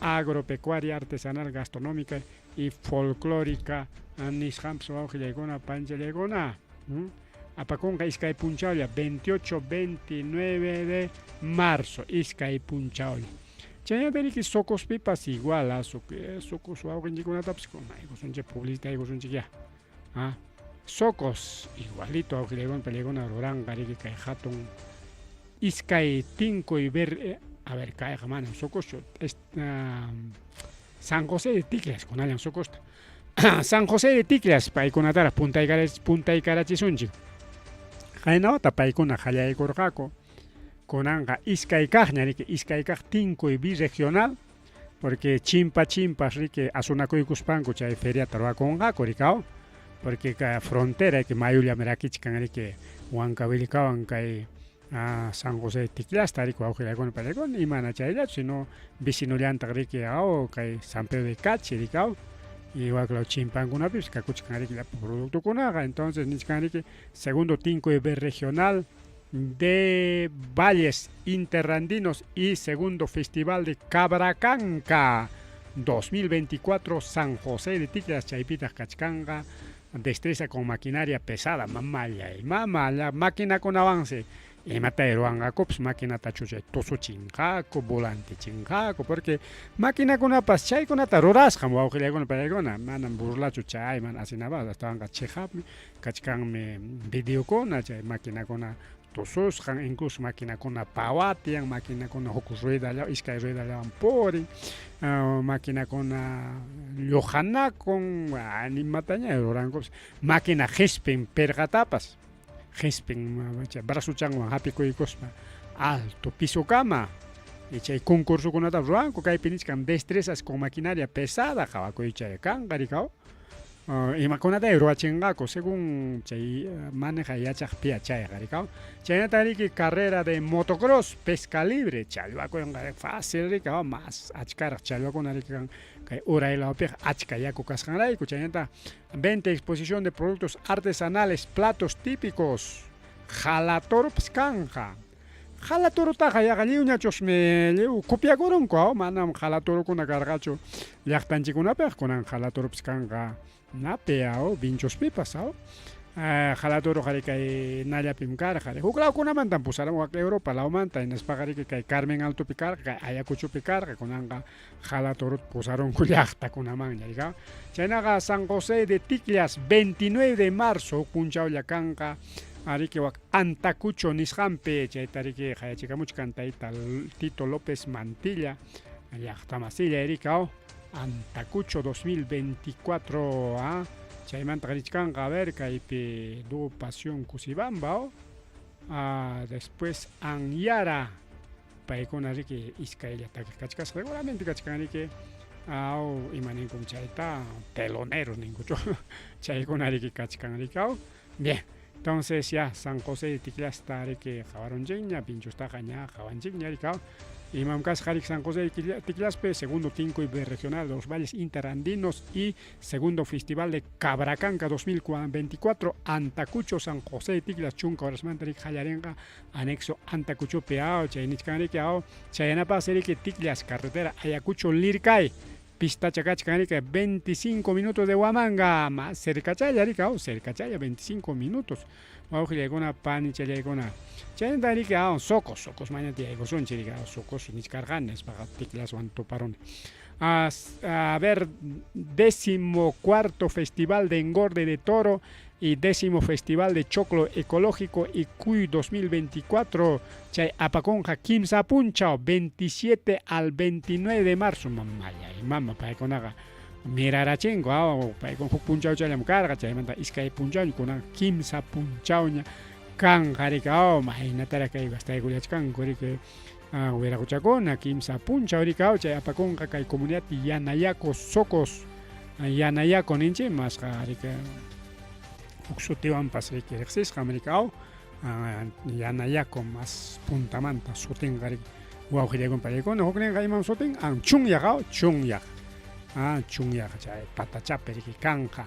Agropecuaria Artesanal Gastronómica y Folclórica nisqanpas wawqillaykuna panchallaykuna. Apakunqa iskay punchawlla 28, 29 de marzo iskay punchawlla. Chaynata Socospipas igual, Socos wawqinchikkunatapas aykusunchik publicidad aykusunchik ya. Socos igualito wawqillaykuna palaykuna ruranqa riki kay hatun iskay tinkuy ver a ver kayqa manam Socoschu San José de Ticlas kunallan Socosta. San José de Ticlas paykunataraq puntaykarachishunchik. Qayna wata paykuna qallaykurqaku kunanqa iskay kaqña riki iskay kaq tinkuy birregional porque chimpa chimpas riki asunakuykuspanku chay feriata ruwakunqaku rikaw porque kay frontera riki mayullami rakichkan riki Huancavelicawan kay San José de Ticlasta riki wawqillaykuna palaykuna y mana chayllachu sino vecinollantaq riki aw kay San Pedro de Cachi rikaw y waklaw chimpankunapipis kakuchkan riki llapa productokunaqa entonces nichkan riki segundo tinkuy birregional de Valles Interandinos y segundo Festival de Cabracanca 2024 San José de Ticlas chaypitaq kachkanqa destreza con maquinaria pesada mamallay mamalla maquinakunawansi imata ruwanqakupas maquinatachu chay tusuchinqaku volantichinqaku porque maquinakunapas chaykunata rurasqam wawqillaykuna paykuna manam burlachu chay mana asinapas astawanqa chiqapmi kachkanmi videokuna chay maquinakuna tususqan incluso maquinakuna pawatian maquinakuna huk ruedallawan iskay ruedallawan purin maquinakuna lluqanakun imataña rurankupas maquina qispin pirqatapas qispin brazuchanwan hapikuykuspa alto pisokama y chay concursokunatapas ruranku kaypi nichkan destrezas con maquinaria pesada qawakuy chay kanqa rikaw imakunata ruwachinqaku según chay maneja yachaqpiya chayqa rikaw chaynata riki carrera de motocross pesca libre challwakuyqa fácil rikaw mas achkaraq challwakuna riki kan kay uray lawpiqa achka yaku kasqanrayku chaynata venta exposición de productos artesanales platos típicos jalatoropas kanqa Jalatorutaqa yaqa lliwñachusmi lliw copiakurunku, aw manam jalatorukuna karqachu llaqtanchikkunapiqa, kunan jalatoropas kanqa napi aw Vinchospipas aw. Jalatoroqa kay nallapim karqa, huk lawkunamantam pusaramun wak Europa lawmanta hinaspaqa riki kay Carmen Altopi karqa, kay Ayacuchopi karqa, kunanqa jalatorota pusarunku llaqtakunamanña rika. Chaynaqa San José de Ticllas 29 de marzo huk punchawlla kanqa ariki wak Antacucho nisqanpi chayta riki qayachikamuchkan tayta Tito López Mantilla llaqtamasilla rikaw Antacucho 2024 ah chaymanta richkanqa a ver kaypi Dúo Pasión Cusibamba después Anyara paykuna riki iskaylla takiq kachkasqa seguramente kachkan riki aw ima ninkum chayta teloneros ninkuchu chaykuna riki kachkan riki aw bien entonces ya San José de Ticlasta riki qawarunchikña Vinchostaqa ña qawanchikña riki aw imam kasqa riki San José de Ticlaspi segundo tinkuy birregional de los valles interandinos y segundo festival de Cabracanca 2024 Antacucho San José de Ticlas chunka horasmanta riki qallarinqa anexo Antacuchopi aw chay nichkan riki aw chayanapas riki Ticlas carretera Ayacucho Lircay pistacha kachkan riki 25 minutos de Huamanga más cercachalla riki aw cercachalla 25 minutos wawqillaykuna panichallaykuna chaynata riki aw Socos Socos maña tiyaykusunchik riki aw Socos nichkarqani nispaqa Ticlaswan tuparuni a ver décimo cuarto festival de engorde de toro y décimo festival de choclo ecológico y cuy 2024 chay apakunqa kimsa punchaw 27 al 29 de marzo mamallay mama paykunaqa mirarachinku aw paykuna huk punchawchallam karqa chaymanta iskay punchawña kunan kimsa punchawña kanqa riki aw maynataraq kay gastaykullachkanku riki wiraquchakuna kimsa punchaw riki aw chay apakunqa kay comunidad Yanayaco Socos Yanayaco ninchik masqa riki huk sutiwanpas riki riqsisqam riki aw Yanayaco mas puntamanta sutinqa riki wawqillaykuna paykuna hukninqa imam sutin chunyaq aw chunyaq chunyaq chay patachapi riki kanqa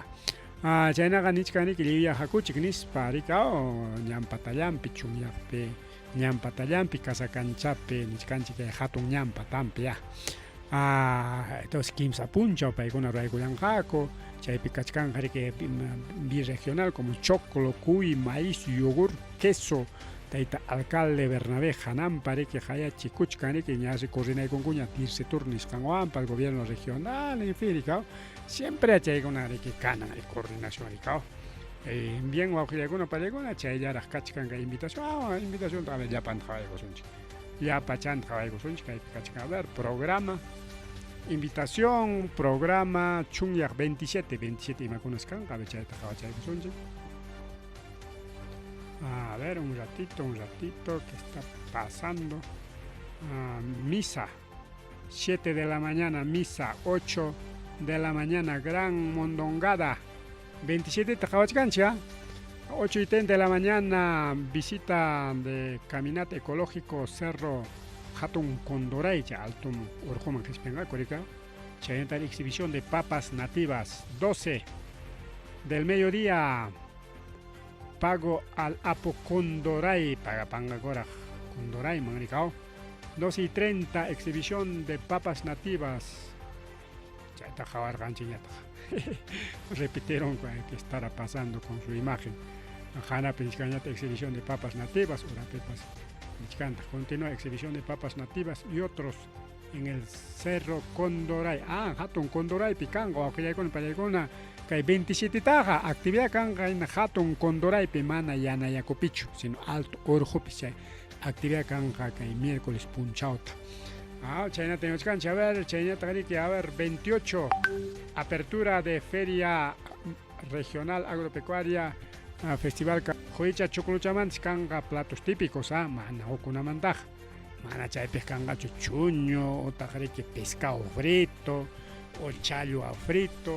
chaynaqa nichkan riki lliwya hakuchik nispa riki aw ñan patallanpi chunyaqpi ñan patallanpi casa canchapi nichkanchik kay hatun ñan patanpi ya. Ah, entonces kimsa punchaw paykuna ruraykullanqaku, chaypi kachkanqa riki birregional como choclo, cuy, maíz, yogur, queso, tayta alcalde Bernabé Janampa riki qayachikuchkan riki ñasi coordinaykunkuña Dircetur nisqanwanpas gobierno regional, en fin, riki, siempre chaykuna riki kanan coordinación riki. Eh, bien wawqillaykuna pallaykuna chayllaraq kachkan kay invitación, ah, invitación a ver llapanta qhawaykusunchik. Llapachanta qhawaykusunchik kaypi kachkan a ver programa invitación programa chunyaq 27 27 imakunas kanqa a ver chayta qhawachaykusunchik. A ver, un ratito, un ratito, ¿qué está pasando? Ah, misa, 7 de la mañana, misa, 8 de la mañana, gran mondongada, 27 qhawachkanchik, ¿ah? 8:30 de la mañana, visita de caminata ecológico Cerro Hatun Condoray, alto urquman qispinqaku rika. Chaynata exhibición de papas nativas, 12 del mediodía, pago al Apo Condoray, pagapanqakuraq Condorayman rikao. 2:30, exhibición de papas nativas. Chayta qhawarqanchikñataq. Repitieron qué estará pasando con su imagen. Hanapi nichkanñataq exhibición de papas nativas, urapipas nichkantaq. Continúa exhibición de papas nativas y otros en el Cerro Condoray. Ah, hatun Condoraypi kanqa wawqillaykuna pallaykuna kay 27 taqa actividad kanqa hina hatun Condoraypi mana Yanayakupichu, sino alto urqupi chay actividad kanqa kay miércoles punchawta. Ah, chaynata ñuchkanchik, a ver, chaynata riki, a ver, 28, apertura de Feria Regional Agropecuaria, Festival Quycha Chukluchamantas kanqa platos típicos, ah, mana hukkunamantaqa. Mana chaypiq kanqachu chuño, utaq riki pescado frito, o challwa frito,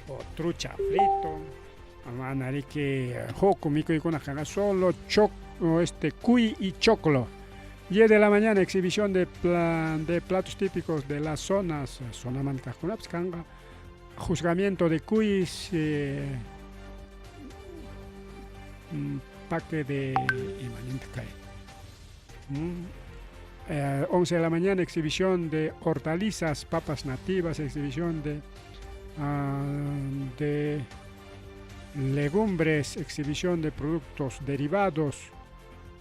o trucha frito, mana riki huk mikuykuna kanqa, solo choc, cuy y choclo. 10 de la mañana, exhibición de platos típicos de las zonas, zonamanta kaqkunapas kanqa, juzgamiento de cuyes, paque de imaninta kay. 11 de la mañana, exhibición de hortalizas, papas nativas, exhibición de legumbres, exhibición de productos derivados,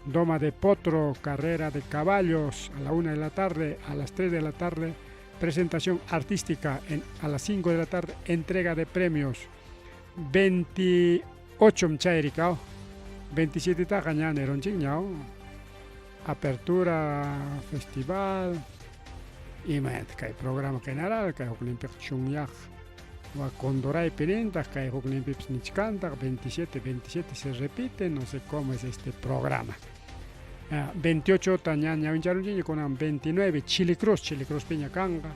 doma de potro, carrera de caballos a la 1 de la tarde, a las 3 de la tarde, presentación artística, a las 5 de la tarde, entrega de premios. 28 mchayrikao, 27 taqa ña nironchikña, apertura, festival, imayanta kay programa general, kay hukninpiqa chunyaq wa Condoraypi nintaq, kay hukninpipas nichkantaq, 27, 27 se repite, no sé cómo es este programa. 28 ta ña ñawincharunchikña, kunan 29, Chile Cruz, Chile Cruz piña kanqa,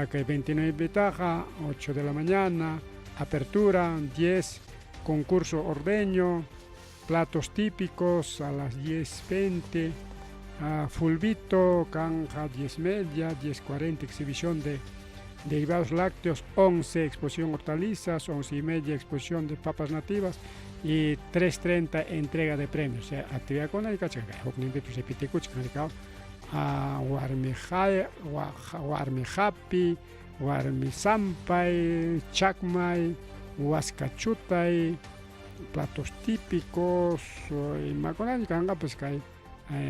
kay 29 taqa, 8 de la mañana, apertura, 10, concurso ordeño, platos típicos a las 10:20, fulbito, canja 10:30, 10:40, exhibición de derivados lácteos, 11, exposición hortalizas, 11:30, exposición de papas nativas y 3:30, entrega de premios. O sea, actividad con el cachacay, warmi hapi, warmi sampay, chakmay, huascachutay, platos típicos, imakunalla kanqa pues kay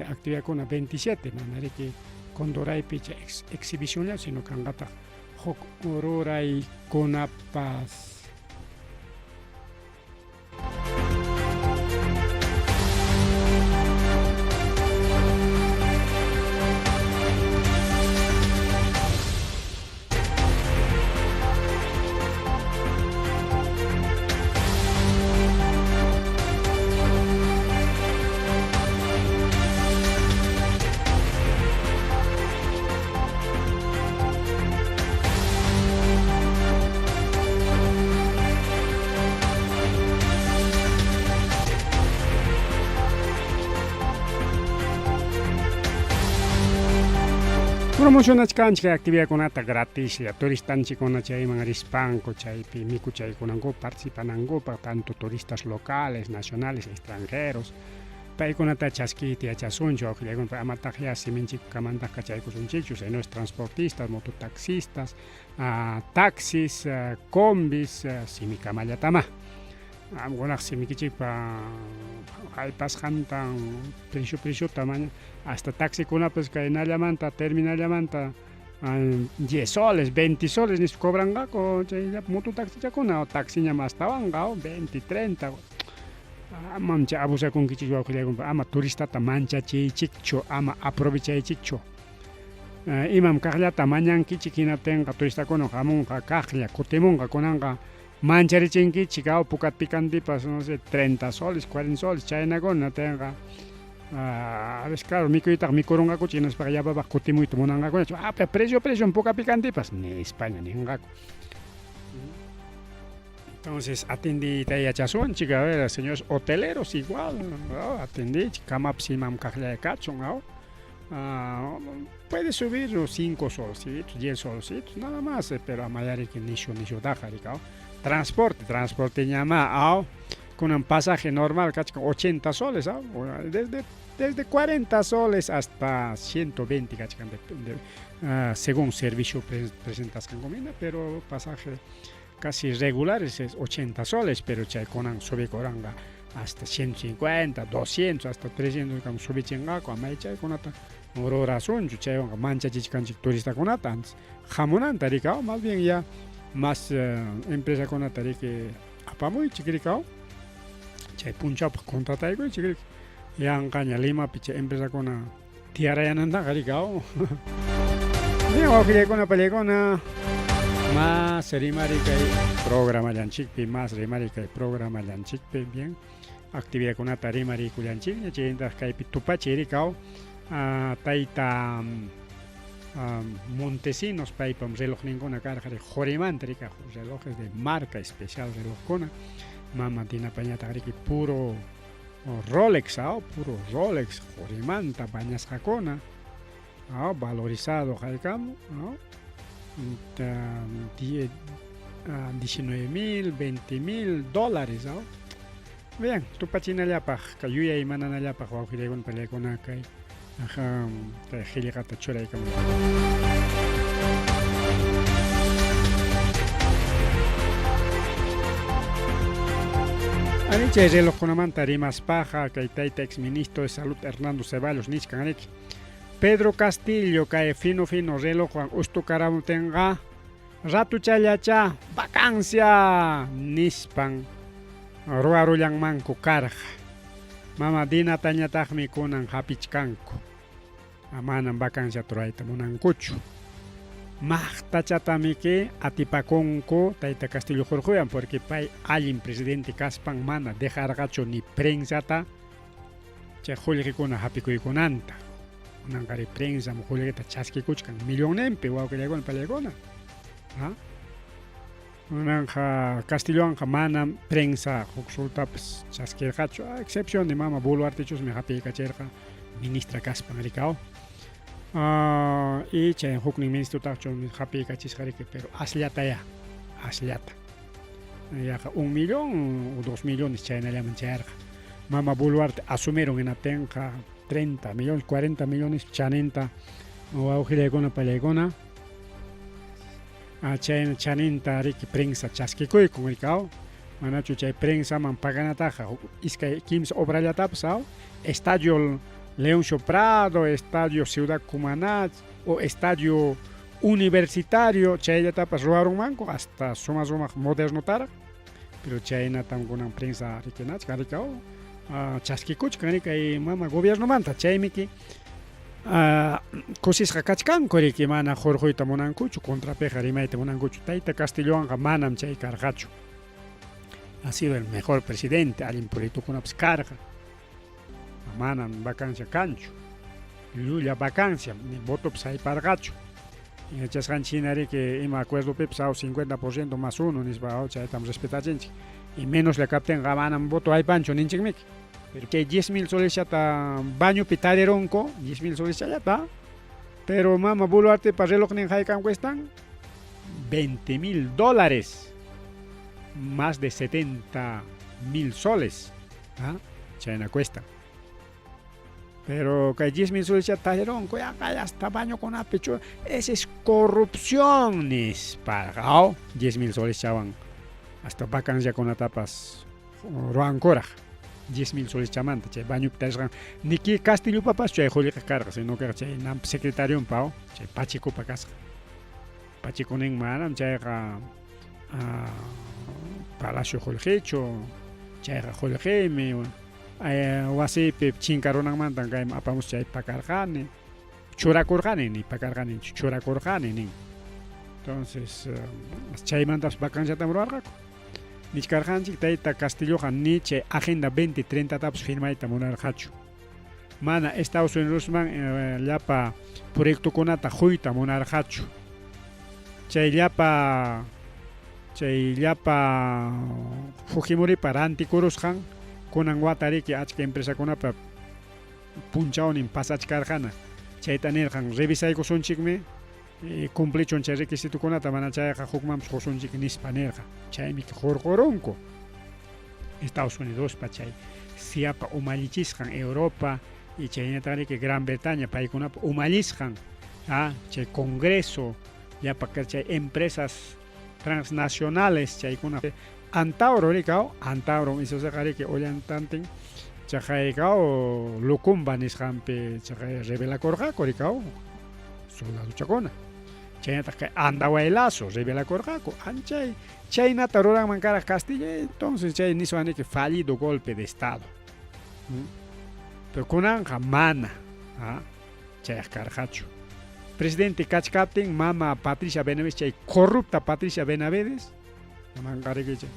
actividadkuna 27, mana riki Condoraypi chay exhibicionlla, sino kanqataq huk ruraykunapas. Promocionachkanchik actividadkunata gratislla turistanchikkuna chayman rispanku chaypi mikuchaykunankupaq participanankupaq, tanto turistas locales, nacionales, extranjeros. Paykunata chaskiyta yachasunchik, wawqillaykunata amataqyá siminchikkamantaq kachaykusunchikchu, señores transportistas, mototaxistas, taxis, combis, simikamallatamá. Qamkunaq simikichikpa haypasqantan prishu prishuta maña hasta taxikunapas kaynallamanta terminallamanta 10 soles, 20 soles nispa cobranqaku chay mototaxichakuna taxiñam astawanqa 20, 30. Amam chay abusakunkichik wawqillaykunapa ama turistata manchachiychikchu, ama aprovechaychikchu. Imam kaqllata mañankichik hinaptinqa turistakuna hamunqa kaqlla kutimunqa kunanqa mancharichinkichik aw puka picantipas no sé 30 soles, 40 soles chaynakuna tinqa a veces claro mikuytaqa mikurunqakuchik hinaspaqa yapapaq kutimuyta munanqakunachu ah precio precio puka picantipas nispaña ninqaku. Entonces atendiyta yachasunchik a ver señores hoteleros igual ¿no? Atendiychik kamapas imam kaqlla kachun ¿no? Puede subir 5 solcitos, 10 solcitos, nada más, pero amayariki nishu nishutaqa rikaw. Transporte, transporte ñama, aw, kunan pasaje normal kachkan 80 soles, aw, desde desde 40 soles hasta 120 kachkan de, de, según servicio presentasqanku hina, pero pasaje casi regulares es 80 soles, pero chay kunan subikuranqa hasta 150, 200, hasta 300 kam subichinqaku, amay chaykunata rurasunchu, chaywanqa manchachichkanchik turistakunata antes hamunanta rikaw, más bien ya más empresakunata riki apamuychik rikaw, chay punchawpaq contrataykuychik riki, yanqaña Limapi chay empresakuna tiyarayanantaqa rikaw. Bien, wawqillaykuna pallaykuna, más rimari kay programallanchikpi, más rimari kay programallanchikpi, bien, actividadkunata rimariykullanchikña, chayntaq kaypi tupachiy rikaw, tayta Montesinos paypam relojninkuna karqa riki qurimanta rika relojes de marca especial relojkuna, mama Dinapañataq riki puro Rolex, puro Rolex qurimanta bañasqakuna, valorizado haykamu, 19 mil, 20 mil dólares. Bien, tupachinallapaq, kay yuyaymananallapaq wawqillaykuna pallaykuna kay kay qillqata churaykamun. Ari chay relojkunamanta rimaspaqa kay tayta ex ministro de Salud Hernando Ceballos nichkan riki. Pedro Castillo kay fino fino relojwan ustukaramuptinqa ratuchallacha vacancia nispan ruwarullanmanku karqa. Mama Dinatañataqmi kunan hapichkanku. Manam vacanciata rurayta munankuchu. Maqtachatamiki atipakunku tayta Castillo hurquyan porque pay allin presidente kaspan mana dejarqachu ni prensata chay qullqikuna hapikuykunanta. Kunanqari prensam qullqita chaskikuchkan millonninpi wawqillaykuna pallaykuna. Kunanqa Castillowanqa manam prensa huk soltapas chaskirqachu, a excepción de mama Boluartechusmi hapiykachirqa ministra kaspan rikaw. Y chay huknin ministrotaqchu hapiykachisqa riki, pero asllatayá, asllata. Yaqa 1 millón o 2 millones chaynallaman chayarqa. Mama Boluarte asumiron hinaptinqa 30 millones, 40 millones chaninta wawqillaykuna pallaykuna. Chayna chaninta riki prensa chaskikuykun rikaw. Manachu chay prensaman paganataqa iskay kimsa obrallatapas aw Estadio Leoncio Prado, Estadio Ciudad Cumaná o Estadio Universitario chayllatapas ruwarunmanku hasta suma sumaq modernotaraq, pero chaynatam kunan prensa rikinachkan rikaw, chaskikuchkan riki mama gobiernomanta, chaymiki kusisqa kachkanku riki mana hurquyta munankuchu, contrapiqa rimayta munankuchu. Tayta Castillowanqa manam chay karqachu. Ha sido el mejor presidente, allin proyectokunapas karqa. Manam vacancia kanchu. Llulla vacancia, ni votopas hayparqachu. Yachasqanchik hina riki ima acuerdopipas aw 50% más uno nispa chaytam respetachinchik. Y menoslla kaptinqa manam voto haypanchu ninchikmiki. Pero chay 10 mil solesllata bañopi tarirunku, 10 mil solesllata, pero mama Boluartepa relojnin haykam cuestan 20 mil dólares, más de 70 mil soles, chayna cuesta. Pero kay 10,000 soles talleronku yaqa hasta bañokunapi chu esa es corrupción nispa 10,000 soles chawan hasta vacanciakunatapas ruwankuraq 10,000 soles chamanta chay bañopi tarisqan niki Castillopapas chay qullqi karqa sino que chay nampa secretarionpa chay Pachecopa kasqa. Pacheco nin manam chayqa palacio qullqichu, chayqa qullqimi wasiypi chinkarunanmantan kayman apamus chay pakarqani, churakurqani ni pakarqani churakurqani nin. Entonces chaymantapas vacanciatam ruwarqaku. Nichkarqanchik tayta Castilloqa ni chay Agenda 2030tapas firmayta munarqachu. Mana Estados Unidosman llapa proyectokunata quyta munarqachu. Chay llapa chay llapa Fujimoripa rantikurusqan kunan wata riki achka empresakunapa punchawnin pasachkarqana. Chayta nirqan revisaykusunchikmi cumplichun chay requisitokunata mana chayqa hukmanpas qusunchik nispa nirqa. Chaymi hurqurunku. Estados Unidospa chay CIApa umallichisqan Europa y chaynataq riki Gran Bretaña paykunapa umallisqan chay Congreso llapa chay empresas transnacionales chaykuna Antauro rikaw Antauro isusqa riki Ollantantin chaqaykaw Lucumba nisqanpi chaqay rebelakurqaku rikaw soldadochakuna chaynataq kay Andahuaylazo rebelakurqaku anchay chaynata ruranman karaq Castillo entonces chay niswan riki fallido golpe de estado pero kunanqa mana chayaq karqachu presidente kachkaptin mama Patricia Benavides chay corrupta Patricia Benavides manqa riki chay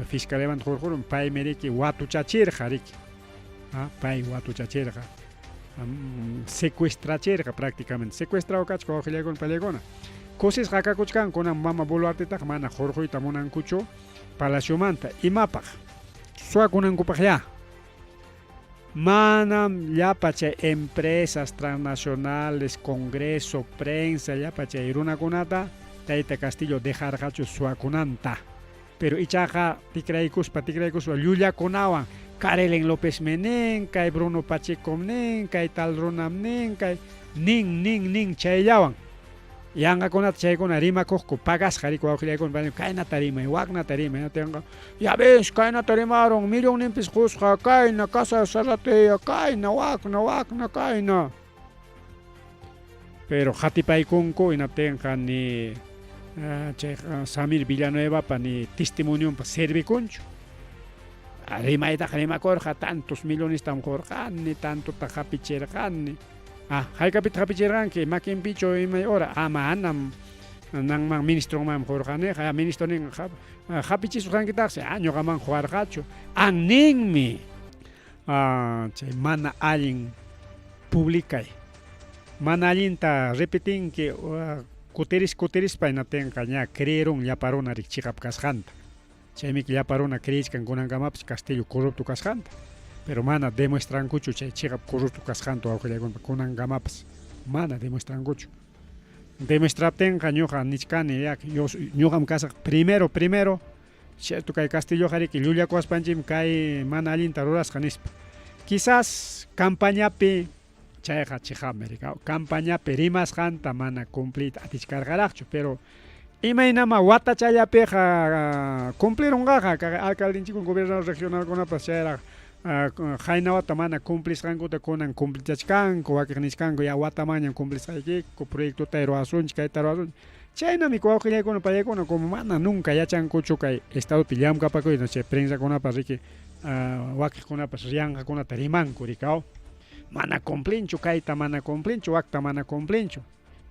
fiscaliamanta hurqurun paymi riki watuchachirqa riki pay watuchachirqa secuestrachirqa prácticamente secuestrado kachka wawqillaykuna pallaykuna kusisqa kakuchkan kunan mama Boluartetaqa mana hurquyta munankuchu palaciomanta imapaq suwakunankupaqyá manam llapa chay empresas transnacionales congreso prensa llapa chay runakunata tayta Castillo dejarqachu suwakunanta pero ichaqa tikraykuspa tikraykuspa llullakunawan Karelin Lópezmi nin kay Bruno Pachecom nin kay tal runam nin kay nin nin nin chayllawan yanqakunata chaykuna rimakuqku pagasqa riki wawqillaykuna kaynata rimay waknata rimay hinaptinqa ya ves kaynata rimarun millonninpis qusqa kayna casa Sarratea kayna wakna wakna kayna pero qatipaykunku hinaptinqa ni chayqa Samir Villanuevapa ni testimonionpas servikunchu rimaytaqa rimakurqa tantos millonestam qurqani tantota hapichirqani haykapitaq hapichirqanki makinpichu imay hora manam nanman ministronman qurqaniqa ministro nin hapichisusqankitaqsi ñuqaman quwarqachu anninmi chay mana allin publicay mana allinta repetinki kutiris kutirispa hinaptinqa ña creerun llapa runa riki chiqap kasqanta chaymi llapa runa creechkan kunankamapas Castillo corrupto kasqanta pero mana demuestrankuchu chay chiqap corrupto kasqanta wawqillaykuna kunankamapas mana demuestrankuchu demuestraptinqa ñuqa nichkani ya ñuqam kasaq primero primero cierto kay Castilloqa riki llullakuwaspanchikmi kay mana allinta rurasqa nispa quizás campañapi chayqa chiqapmi riki campañapi rimasqanta mana cumpliyta atichkarqaraqchu pero imaynama watachallapiqa cumplirunqaqa kay alcaldenchikkuna gobernador regionalkunapas chayraq qayna wata mana cumplisqankuta kunan cumplitachkanku wakiq nichkanku ya watamanñam cumplisqaykiku proyectota ruwasunchik kayta ruwasunchik chaynami wawqillaykuna pallaykuna como mana nunca yachankuchu kay estadopi llamkapakuyta chay prensakunapas riki wakiqkunapas riyanqakunata rimanku rikaw mana cumplinchu kayta mana cumplinchu wakta mana cumplinchu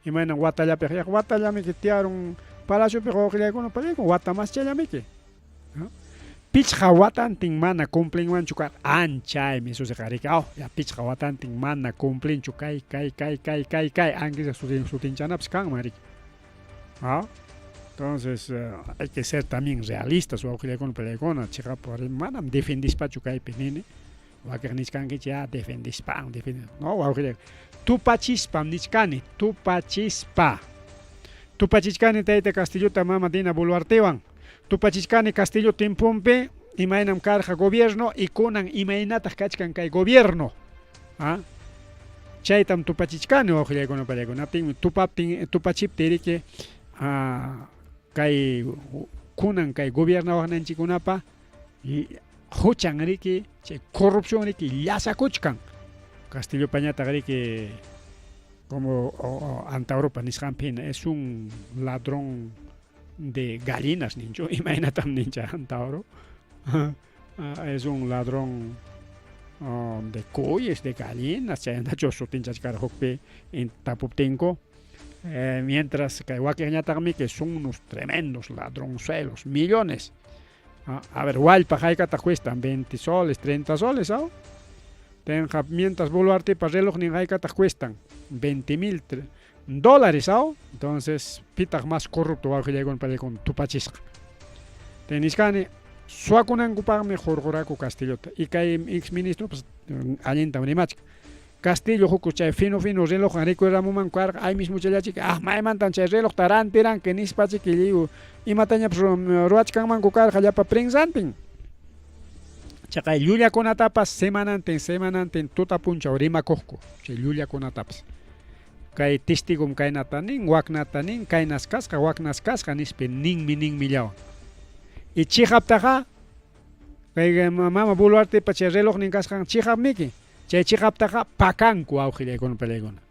imaynam watallapiqa yaq watallamiki tiyarun palaciopiqa wawqillaykuna pallaykuna wata maschallamiki pichqa watantin mana cumplinmanchu karqa anchaymi susiqa riki ya pichqa watantin mana cumplinchu kay kay kay kay kay kay ankisa sutinchanapas kanman riki entonces hay que ser también realistas wawqillaykuna pallaykuna chiqap manam defendispachu kaypi nini wakiq nichkankichik ya defendispa no wawqillay tupachispam nichkani tupachispa tupachichkani tayta Castillota mama Dina Boluartewan tupachichkani Castillo tiemponpi imaynam karqa gobierno y kunan imaynataq kachkan kay gobierno. Chaytam tupachichkani wawqillaykuna pallaykuna. Hinaptinmi tupaptin tupachiptiy riki kay kunan kay gobiernawaqninchikkunapa huchan riki chay corrupción riki llasakuchkan. Castillopañataq riki como Antauropa nisqanpi hina es un ladrón de gallinas ninchu imaynatam nincha Antauro es un ladrón de cuyes de gallinas chaynachu sutinchachkara hukpi tapuptinku mientras kay wakinñataqmi que son unos tremendos ladronzuelos millones. A ver, wallpa haykataq cuestan 20 soles, 30 soles, ¿aw? Tenqa mientras Boluartepa relojnin haykataq cuestan 20 mil dólares, ¿aw? Entonces, pitaq más corrupto wawqillaykuna pallaykuna tupachisqa. Teniskani suwakunankupaqmi hurquraku Castillota y kay ex ministro pues allintam rimachkan. Castillo huk chay fino fino relojwan rikuramunman karqa ay mismochallachik ah maymantan chay relojta rantiranki nispachiki lliw imatañapas ruwachkanmanku karqa llapa prensantin. Chaqay llullakunatapas semanantin semanantin tuta punchaw rimakuqku chay llullakunatapas. Kay testigom kaynata nin, waknata nin, kaynas kasqa, waknas kasqa nispi ninmi ninmillawan. Y chiqaptaqa kay mama Boluartepa chay relojnin kasqan chiqapmiki. Chay chiqaptaqa pakanku wawqillaykuna palaykuna.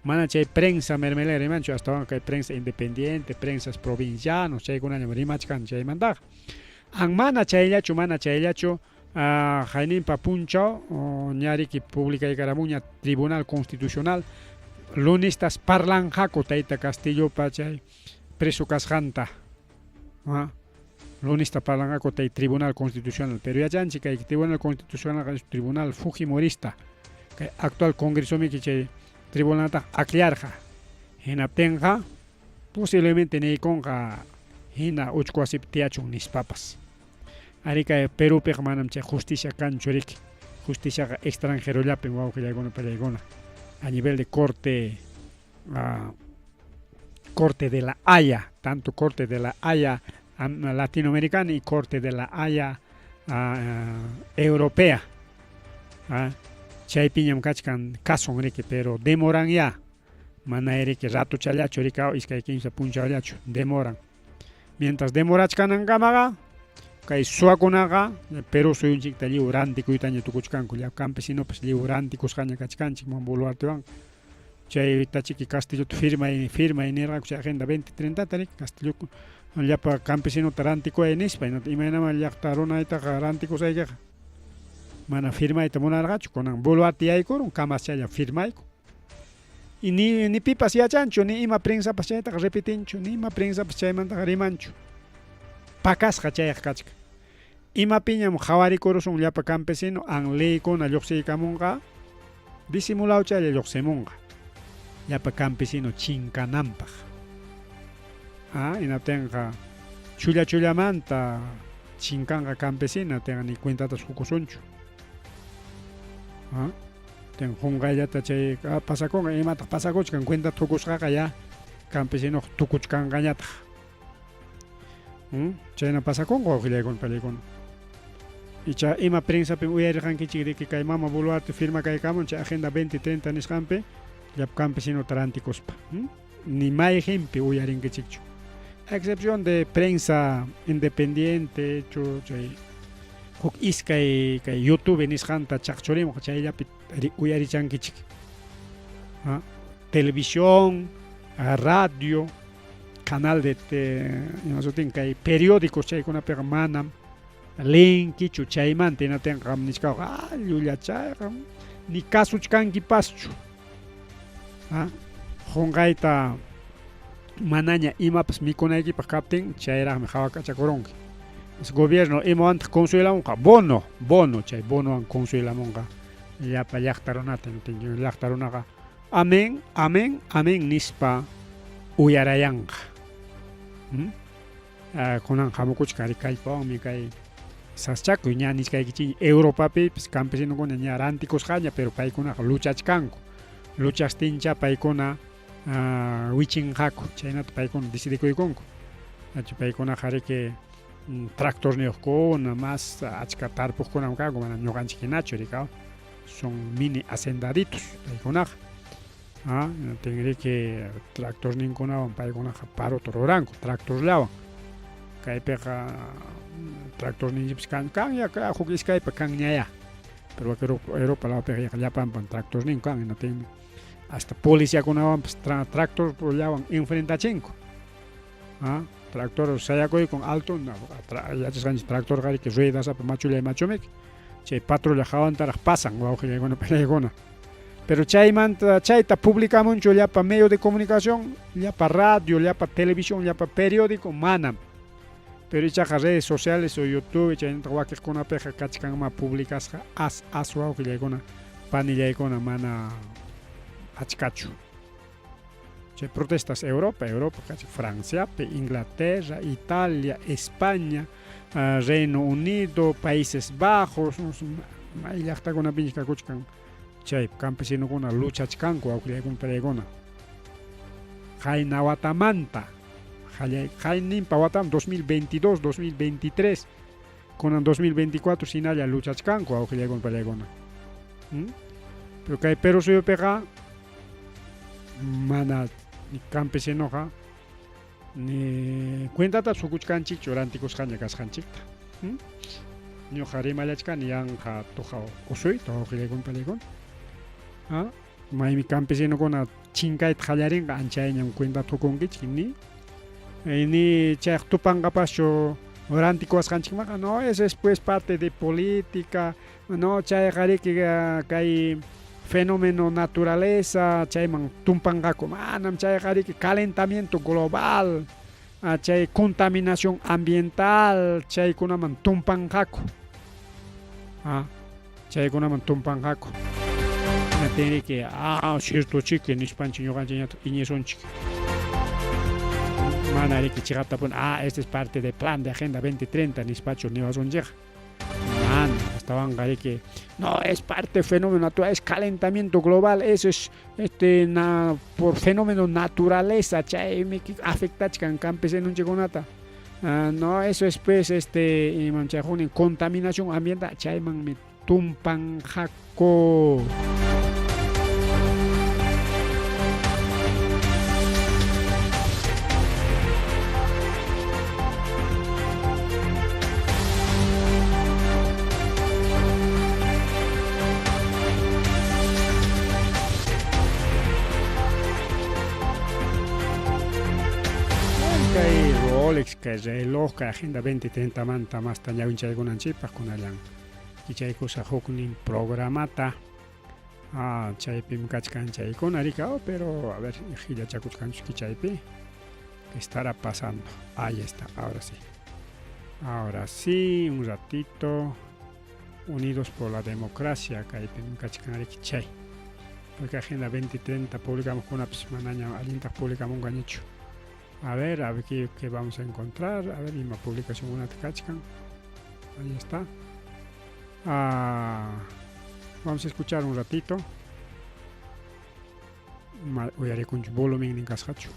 Mana chay prensa mermelera rimanchu, astawan kay prensa independiente, prensas provincianos, chaykunañam rimachkan chaymantaqa. An mana chayllachu, mana chayllachu, hayninpa punchaw ñariki publicaykaramunña Tribunal Constitucional lunistas parlanqaku tayta Castillopa chay preso kasqanta. Lunista parlanqaku tay Tribunal Constitucional, pero yachanchik kay Tribunal Constitucionalqa es tribunal fujimorista. Kay actual Congresomiki chay tribunalta akllarqa. Hinaptinqa posiblemente niykunqa hina uchku wasipi tiyachun nispapas. Ari kay Perúpiqa manam chay justicia kanchu riki. Justiciaqa extranjerollapim wawqillaykuna pallaykuna. A nivel de corte Corte de la Haya, tanto Corte de la Haya latinoamericana y Corte de la Haya europea. Chaypiñam kachkan cason riki, pero demoran ya. Mana riki ratuchallachu riki iskay kimsa punchawllachu demoran. Mientras demorachkanankamaqa kay suwakunaqa Perú suyunchikta lliw rantikuytaña tukuchkanku, llapa campesinopas lliw rantikusqaña kachkanchik mama Boluartewan. Chaytachiki Castillota firmay firmay nirqaku chay agenda 2030 ta riki Castillo llapa campesinota rantikuway nispa, imaynaman llaqta runaytaqa rantikusaykiqa mana firmayta munarqachu, kunan Boluarte yaykurun kamas chaylla firmayku. Y ni pipas yachanchu, ni ima prensapas chaytaqa repitinchu, ni ima prensapas chaymantaqa rimanchu. Pakasqa chayqa kachkan. Imapiñam qhawarikurusun llapa campesino an leykuna lluqsiykamunqa, disimulado chaylla lluqsimunqa. Llapa campesino chinkananpaq. Hinaptinqa chulla chullamanta chinkanqa campesina, tinqa ni cuentatas qukusunchu. Tin qunqayllata chay pasakunqa, imataq pasakuchkan cuentata qukusqaqa ya campesinoq tukuchkanqañataq. Chayna pasakunqa wawqillaykuna pallaykuna. Icha ima prensapim uyarirqankichik riki kay mama Boluarte firma kaykamun chay agenda 2030 nisqanpi llapa campesinota rantikuspa. Ni mayqinpi uyarinkichikchu. A excepción de prensa independiente chu chay huk iskay kay YouTube nisqanta chaqchurimuq chayllapi uyarichankichik. Televisión, radio, canal de ima sutin kay periódicos chaykunapiqa manam leenkichu chaymanta hinaptinqa qam nichkawaq ah llulla chayqa ni kasuchkankipaschu. Qunqayta manaña imapas mikunaykipaq kaptin chayraqmi hawakachakurunki. Gobierno imawantaq consuelamunqa bono, bono chay bonowan consuelamunqa llapa llaqta runata, llaqta runaqa amén, amén, amén nispa uyarayanqa. Kunan hamukuchkan kallpawanmi kay saschakuy ña nichkaykichikña Europapipis campesinokuna ña rantikusqaña, pero paykunaqa luchachkanku. Luchastincha paykuna wichinqaku, chaynata paykuna decidikuykunku. Paykunaqa riki tractorniyuqkuna, más achka tarpuqkunam kanku, mana ñuqanchik hinachu rikaw. Son mini hacendaditos paykunaqa. Ah, tinriki tractorninkunawan paykunaqa parota ruranku tractorllawan. Kaypiqa tractorninchikpas kan kanya huk iskaypa kanñayá. Pero Europa lawpiqa yaqa llapanpam tractorninku kan hinaptinmi hasta policiakunawanpas tractorllawan enfrentachinku. Ah, tractor sayakuykun alto yachasqanchik tractorqa riki ruedasapa machullay machumiki chay patrulla hawantaraq pasan wawqillaykuna panaykuna. Pero chaymanta chayta publicamunchu llapa medio de comunicación, llapa radio, llapa televisión, llapa periódico, manam. Pero ichaqa redes sociales o YouTube chaynataq wakiqkunapiqa kachkanma publicasqa as as wawqillaykuna panillaykuna mana achkachu. Chay protestas Europa, Europa kachkan Franciapi, Inglaterra, Italia, España, Reino Unido, Países Bajos, may llaqtakunapinchik kakuchkan chay campesinokuna luchachkanku wawqillaykuna panaykuna. Qayna watamanta, qayninpa watam 2022, 2023, kunan 2024 hinalla luchachkanku wawqillaykuna panaykuna. Pero kay Perú suyupiqa mana ni campesinoqa ni cuentata sukuchkanchikchu rantikusqaña kasqanchikta. Ñuqa rimallachkani yanqa tuqa usuyta wawqillaykuna panaykuna. Ah, maymi campesinokuna chinkayta qallarinqa anchayñam cuentata qukunkichik ni ni chayqa tupanqapaschu rantikuwasqanchikmanqa no eso es pues parte de política no chayqa riki kay fenómeno naturaleza chayman tumpanqaku manam chayqa riki calentamiento global chay contaminación ambiental chaykunaman tumpanqaku ah chaykunaman tumpanqaku hinaptin riki ah cierto chiki nispanchik ñuqanchikñataq iñisunchik mana riki chiqaptapuni ah este es parte de plan de agenda 2030 nispachu niwasunchikqa mana astawanqa riki no es parte fenómeno natural es calentamiento global eso es este na por fenómeno naturaleza chaymi afectachkan campesinonchikkunata ah, no eso es pues este imam chay huknin contaminación ambiental chaymanmi tumpanqaku. Kay Rolex, kay reloj, kay Agenda 2030 manta masta ñawinchaykunanchikpaq kunallan kichaykusaq huknin programata. Ah, chaypim kachkan chaykuna rika, oh, pero a ver, hillachakuchkanchu kichaypi. ¿Qué estará pasando? Ahí está, ahora sí. Ahora sí, un ratito. Unidos por la Democracia, kaypim kachkan riki chay. Porque Agenda 2030 publicamos kunapas manaña allintaq publicamunqañachu. A ver qué, qué vamos a encontrar. A ver, ima publicación kunata kachkan. Ahí está. Ah, vamos a escuchar un ratito. Uyarikunchu volumen kasqachu.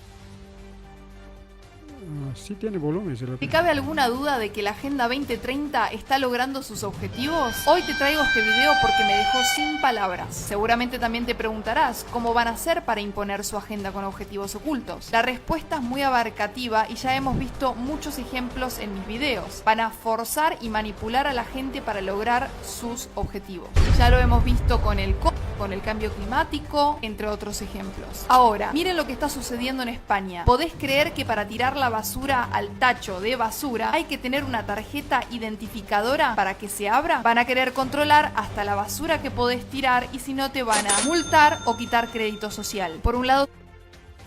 Ah, sí tiene volumen. ¿Te cabe alguna duda de que la Agenda 2030 está logrando sus objetivos? Hoy te traigo este video porque me dejó sin palabras. Seguramente también te preguntarás cómo van a hacer para imponer su agenda con objetivos ocultos. La respuesta es muy abarcativa y ya hemos visto muchos ejemplos en mis videos. Van a forzar y manipular a la gente para lograr sus objetivos. Ya lo hemos visto con el con el cambio climático, entre otros ejemplos. Ahora, miren lo que está sucediendo en España. ¿Podés creer que para tirar la basura al tacho de basura hay que tener una tarjeta identificadora para que se abra? Van a querer controlar hasta la basura que podés tirar y si no te van a multar o quitar crédito social. Por un lado,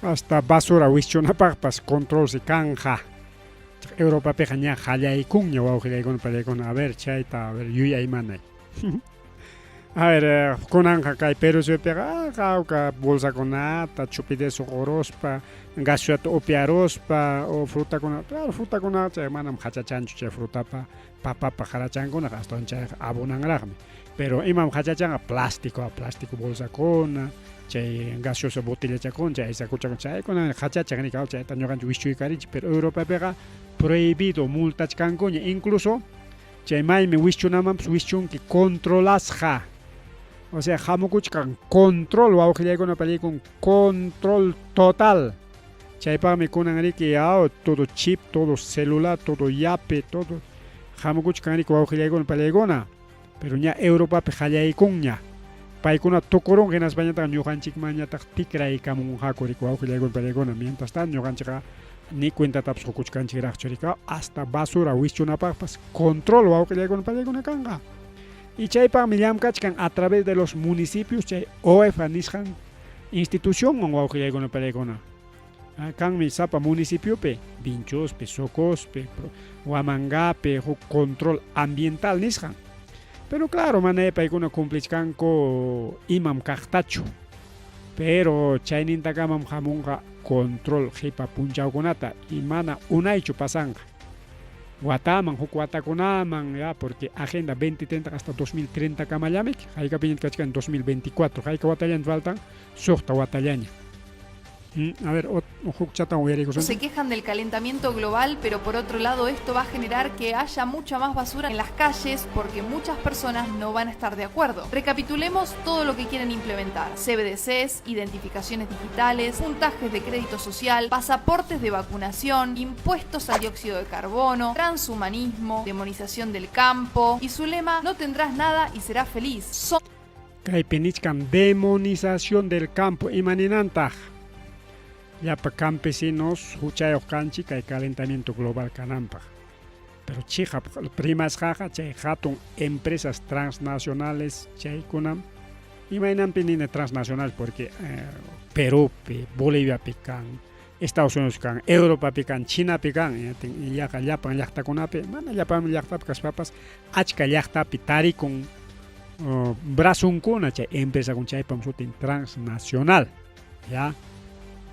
Hasta basura wischunapaqpas control si kanja. Europapiqa ña qallaykunña wawqillaykuna panaykuna. A ver, chayta, a ver, yuyaymanay. A ver, kunanqa kay Perú suyupiqa qawka bolsakunata, chupitita suquruspa, gaseosata upiaruspa o frutakuna, claro, frutakunaqa chay manam hachachanchu chay frutapa, papapa qarachankunaqa astawan chayqa abunanraqmi. Pero imam hachachanqa plástico, plástico bolsakuna, chay gaseosa botellachakuna, chay sacochakuna, chaykuna hachachan riki, chayta ñuqanchik wischuykarinchik, pero Europapiqa prohibido multachkankuña, incluso chay maymi wischunamanpas wischunki controlasqa. O sea, hamukuchkan control wawqillaykuna pallaykun control total. Chaypaqmi kunan riki yaw todo chip, todo celular, todo yape, todo hamukuchkan riki wawqillaykuna pallaykuna. Pero ña Europapi qallaykunña. Paykuna tukurun hinaspañataq ñuqanchikmanñataq tikraykamunqaku riki wawqillaykuna pallaykuna. Mientras tanto ñuqanchikqa ni cuentatapas qukuchkanchikraqchu riki hasta basura wischunapaqpas control wawqillaykuna pallaykuna kanqa. Y chaypaqmi llamkachkan a través de los municipios chay OEFA nisqan institucionwan wawqillaykuna pallaykuna. Kanmi sapa municipiopi, Vinchospi, Socospi, Huamangapi, huk control ambiental nisqan. Pero claro, mana paykuna cumplichkanku imam kaqtachu. Pero chaynintakamam hamunqa control qipa punchawkunata y mana unaychu pasanqa. Wataman, huk watakunaman, ya, porque Agenda 2030 hasta 2030 kamallamik, haykapiña kachkan 2024, hayka watallaña faltan, suqta watallaña. A ver, huk chatan uyariykusun. Se quejan del calentamiento global, pero por otro lado esto va a generar que haya mucha más basura en las calles porque muchas personas no van a estar de acuerdo. Recapitulemos todo lo que quieren implementar. CBDCs, identificaciones digitales, puntajes de crédito social, pasaportes de vacunación, impuestos al dióxido de carbono, transhumanismo, demonización del campo y su lema, no tendrás nada y serás feliz. Son Kaypi nichkan demonización del campo imaninantaq llapa campesinos huchayuq kanchik kay calentamiento global kananpaq. Pero chiqap rimasqaqa chay hatun empresas transnacionales chaykunam imaynanpi nini transnacional porque Perupi, Boliviapi kan, Estados Unidos kan, Europapi kan, Chinapi kan, yaqa llapan llaqtakunapi, mana llapan llaqtapi kaspapas achka llaqtapi tarikun brazonkuna chay empresakuna chaypam sutin transnacional, ya,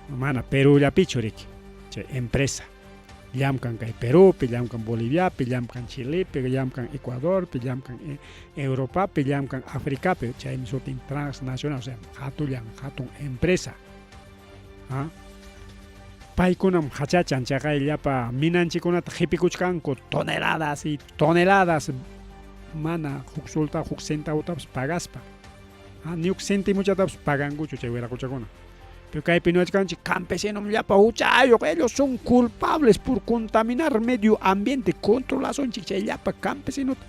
mana Perullapichu riki chay empresa llamkan kay Perupi, llamkan Boliviapi, llamkan Chilepi, llamkan Ecuadorpi, llamkan Europapi, llamkan Africapi, chaymi sutin transnacional, o sea, hatullan hatun empresa. ¿Ah? Paykunam hachachan chaqay llapa minanchikunata qhipikuchkanku toneladas y toneladas mana huk solta huk centavotapas pagaspa. Ni huk centimuchatapas pagankuchu chay wiraquchakuna. Pero kaypi niwachkanchik campesinom llapa huchayuq, ellos son culpables por contaminar medio ambiente, controlasunchik chay llapa campesinota.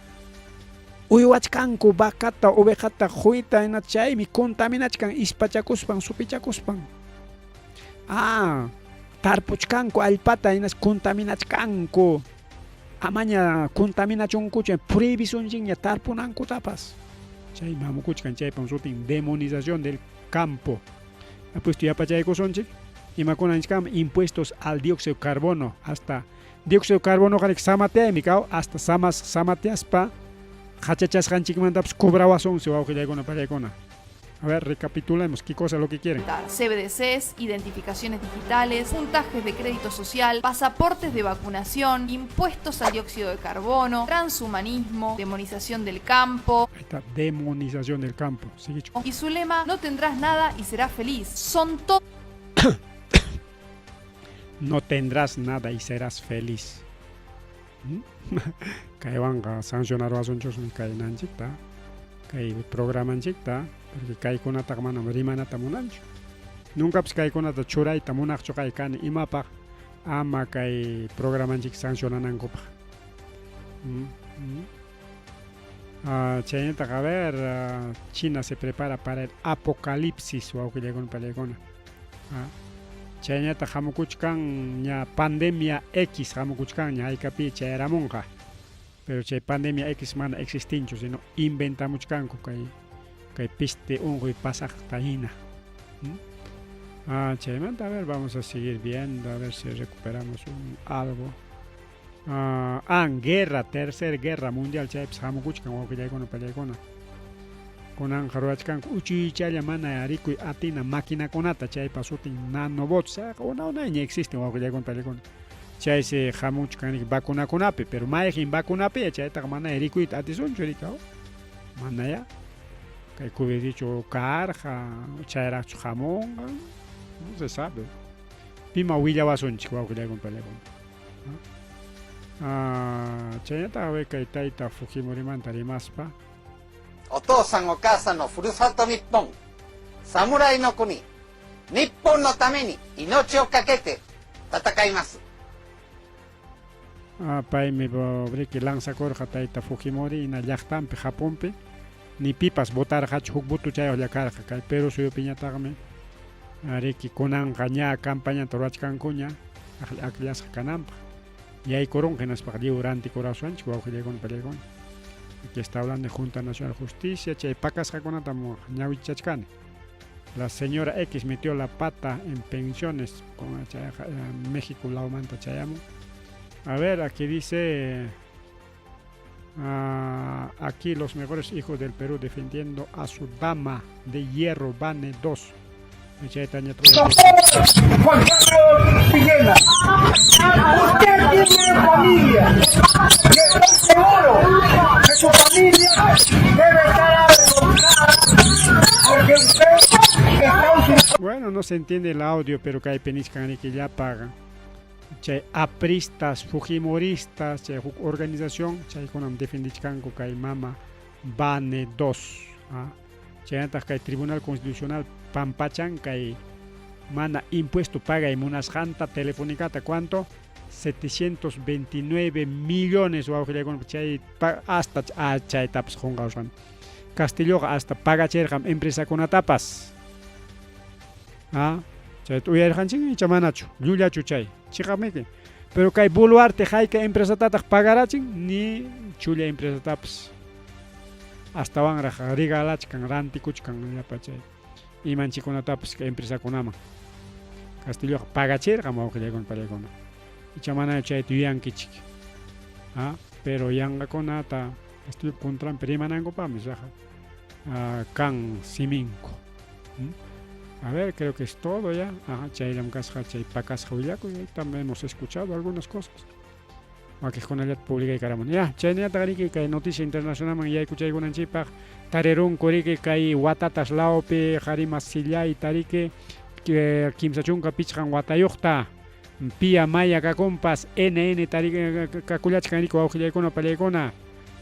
Uywachkanku vacata, ovejata, quyta, hina chaymi contaminachkan ispachakuspan, supichakuspan. Ah, tarpuchkanku allpata hinas contaminachkanku. Amaña contaminachunkuchu prohibisunchikña tarpunankutapas. Chay mamukuchkan chaypam sutin demonización del campo. Apuesto yapachaykusunchik imakuna nichkan impuestos al dióxido de carbono hasta dióxido de carbono qarik samateaymi kaw hasta samas samateaspa hachachasqanchikmantapas cobrawasunsi wawqillaykuna pallaykuna. A ver, recapitulemos qué cosa es lo que quieren. CBDCs, identificaciones digitales, puntajes de crédito social, pasaportes de vacunación, impuestos al dióxido de carbono, transhumanismo, demonización del campo. Ahí está, demonización del campo. Sigue. Y su lema, no tendrás nada y serás feliz. Son todos. No tendrás nada y serás feliz. Kaywanqa sancionaruwasunchusmi kay nanchikta, kay programanchikta, porque kaykunataqa manam rimanata munanchu. Nuncapas kaykunata churayta munaqchu kay kani imapaq ama kay programanchik sancionanankupaq. Chaynataq, a ver, China se prepara para el apocalipsis, wawqillaykuna pallaykuna. Chaynataq hamukuchkan ña pandemia X hamukuchkanña haykapi chayaramunqa. Pero chay pandemia X mana existinchu, sino inventamuchkanku kay kay peste unquy pasaqta hina. Chaymanta, a ver, vamos a seguir viendo, a ver si recuperamos algo. Guerra, tercera guerra mundial chaypas hamukuchkan wawqillaykuna pallaykuna. Kunanqa ruwachkanku uchuychalla mana rikuy atina maquinakunata chaypa sutin nanobots, una unayña existen wawqillaykuna pallaykuna. Chaysi hamuchkan vacunakunapi, pero mayqin vacunapi chaytaqa mana rikuyta atisunchu rikaw. Manaya. Kay Covidichu karqa, chayraqchu hamunqa, no se sabe. Pima willawasunchik wawqillaykuna pallaykuna. Chaynataq kay tayta Fujimorimanta rimaspa. お父さんお母さんのふるさと日本、侍の国、日本のために命を懸けて戦います。 Paymi riki lanzakurqa tayta Fujimori hina llaqtanpi Japonpi ni pipas votarqachu huk votochayuqlla karqa kay Perú suyupiñataqmi riki kunanqa ña campañata ruwachkankuña akllasqa kananpaq yaykurunqa hinaspaqa lliw rantikurasuwanchik wawqillaykuna pallaykuna. Aquí está hablando de Junta Nacional de Justicia, chay pakasqakunatam ñawichachkani. La señora X metió la pata en pensiones con chayqa México lawmanta chayamun. A ver, aquí dice aquí los mejores hijos del Perú defendiendo a su dama de hierro Bane 2. Juan Carlos Villena, usted tiene familia y estoy seguro que su familia debe estar avergonzada porque usted está usurpando. Bueno, no se entiende el audio, pero kaypi nichkan riki llapa chay apristas, fujimoristas, chay huk organización chaykunam defendichkanku kay mama Bane 2. Chaynataq kay Tribunal Constitucional pampachan kay mana impuesto pagay munasqanta Telefónicata. ¿Cuánto? 729 millones wawqillaykuna chay hasta chaytapas qunqawsqan. Castilloqa hasta pagachirqam empresakunatapas. Chayta uyarirqanchik icha manachu, llullachu chay, chiqapmiki. Pero kay Boluarte hayka empresatataq pagarachin ni chulla empresatapas. Astawanraq regalachkan, rantikuchkan llapa chay imanchikunatapas kay empresakunaman. Castilloqa pagachirqam wawqillaykuna pallaykuna. Icha mana chayta yuyankichik. Pero yanqakunata Castillopa contranpi rimanankupaqmi saqa kan siminku. A ver, creo que es todo ya. Ajá, chayllam kasqa chay pakasqa willakuy. También hemos escuchado algunas cosas. Wakiqkunallata publicaykaramun. Ya, chaynallataq riki kay noticia internacionalman yaykuchaykunanchikpaq tarirunku riki kay Watatas lawpi qari masillayta riki 35 watayuqta Pia Maya kakunpas NN kakullachkan riki wawqillaykuna pallaykuna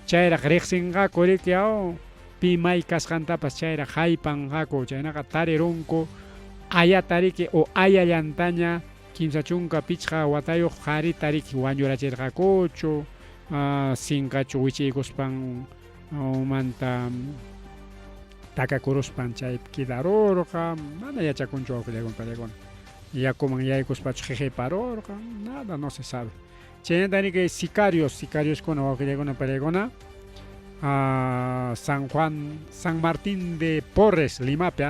chayraq riqsinqaku riki aw pi may kasqantapas chayraq haypanqaku chaynaqa tarirunku ayata riki o ayallantaña 35 watayuq qarita riki wañurachirqakuchu sinqachu wichiykuspan umanta takakuruspan chaypi quedarurqa mana yachakunchu wawqillaykuna pallaykuna yakuman yaykuspachu qiqiparurqa nada no se sabe. Chaynata riki sicarios sicarios-kuna wawqillaykuna pallaykuna San Juan San Martín de Porres Limapi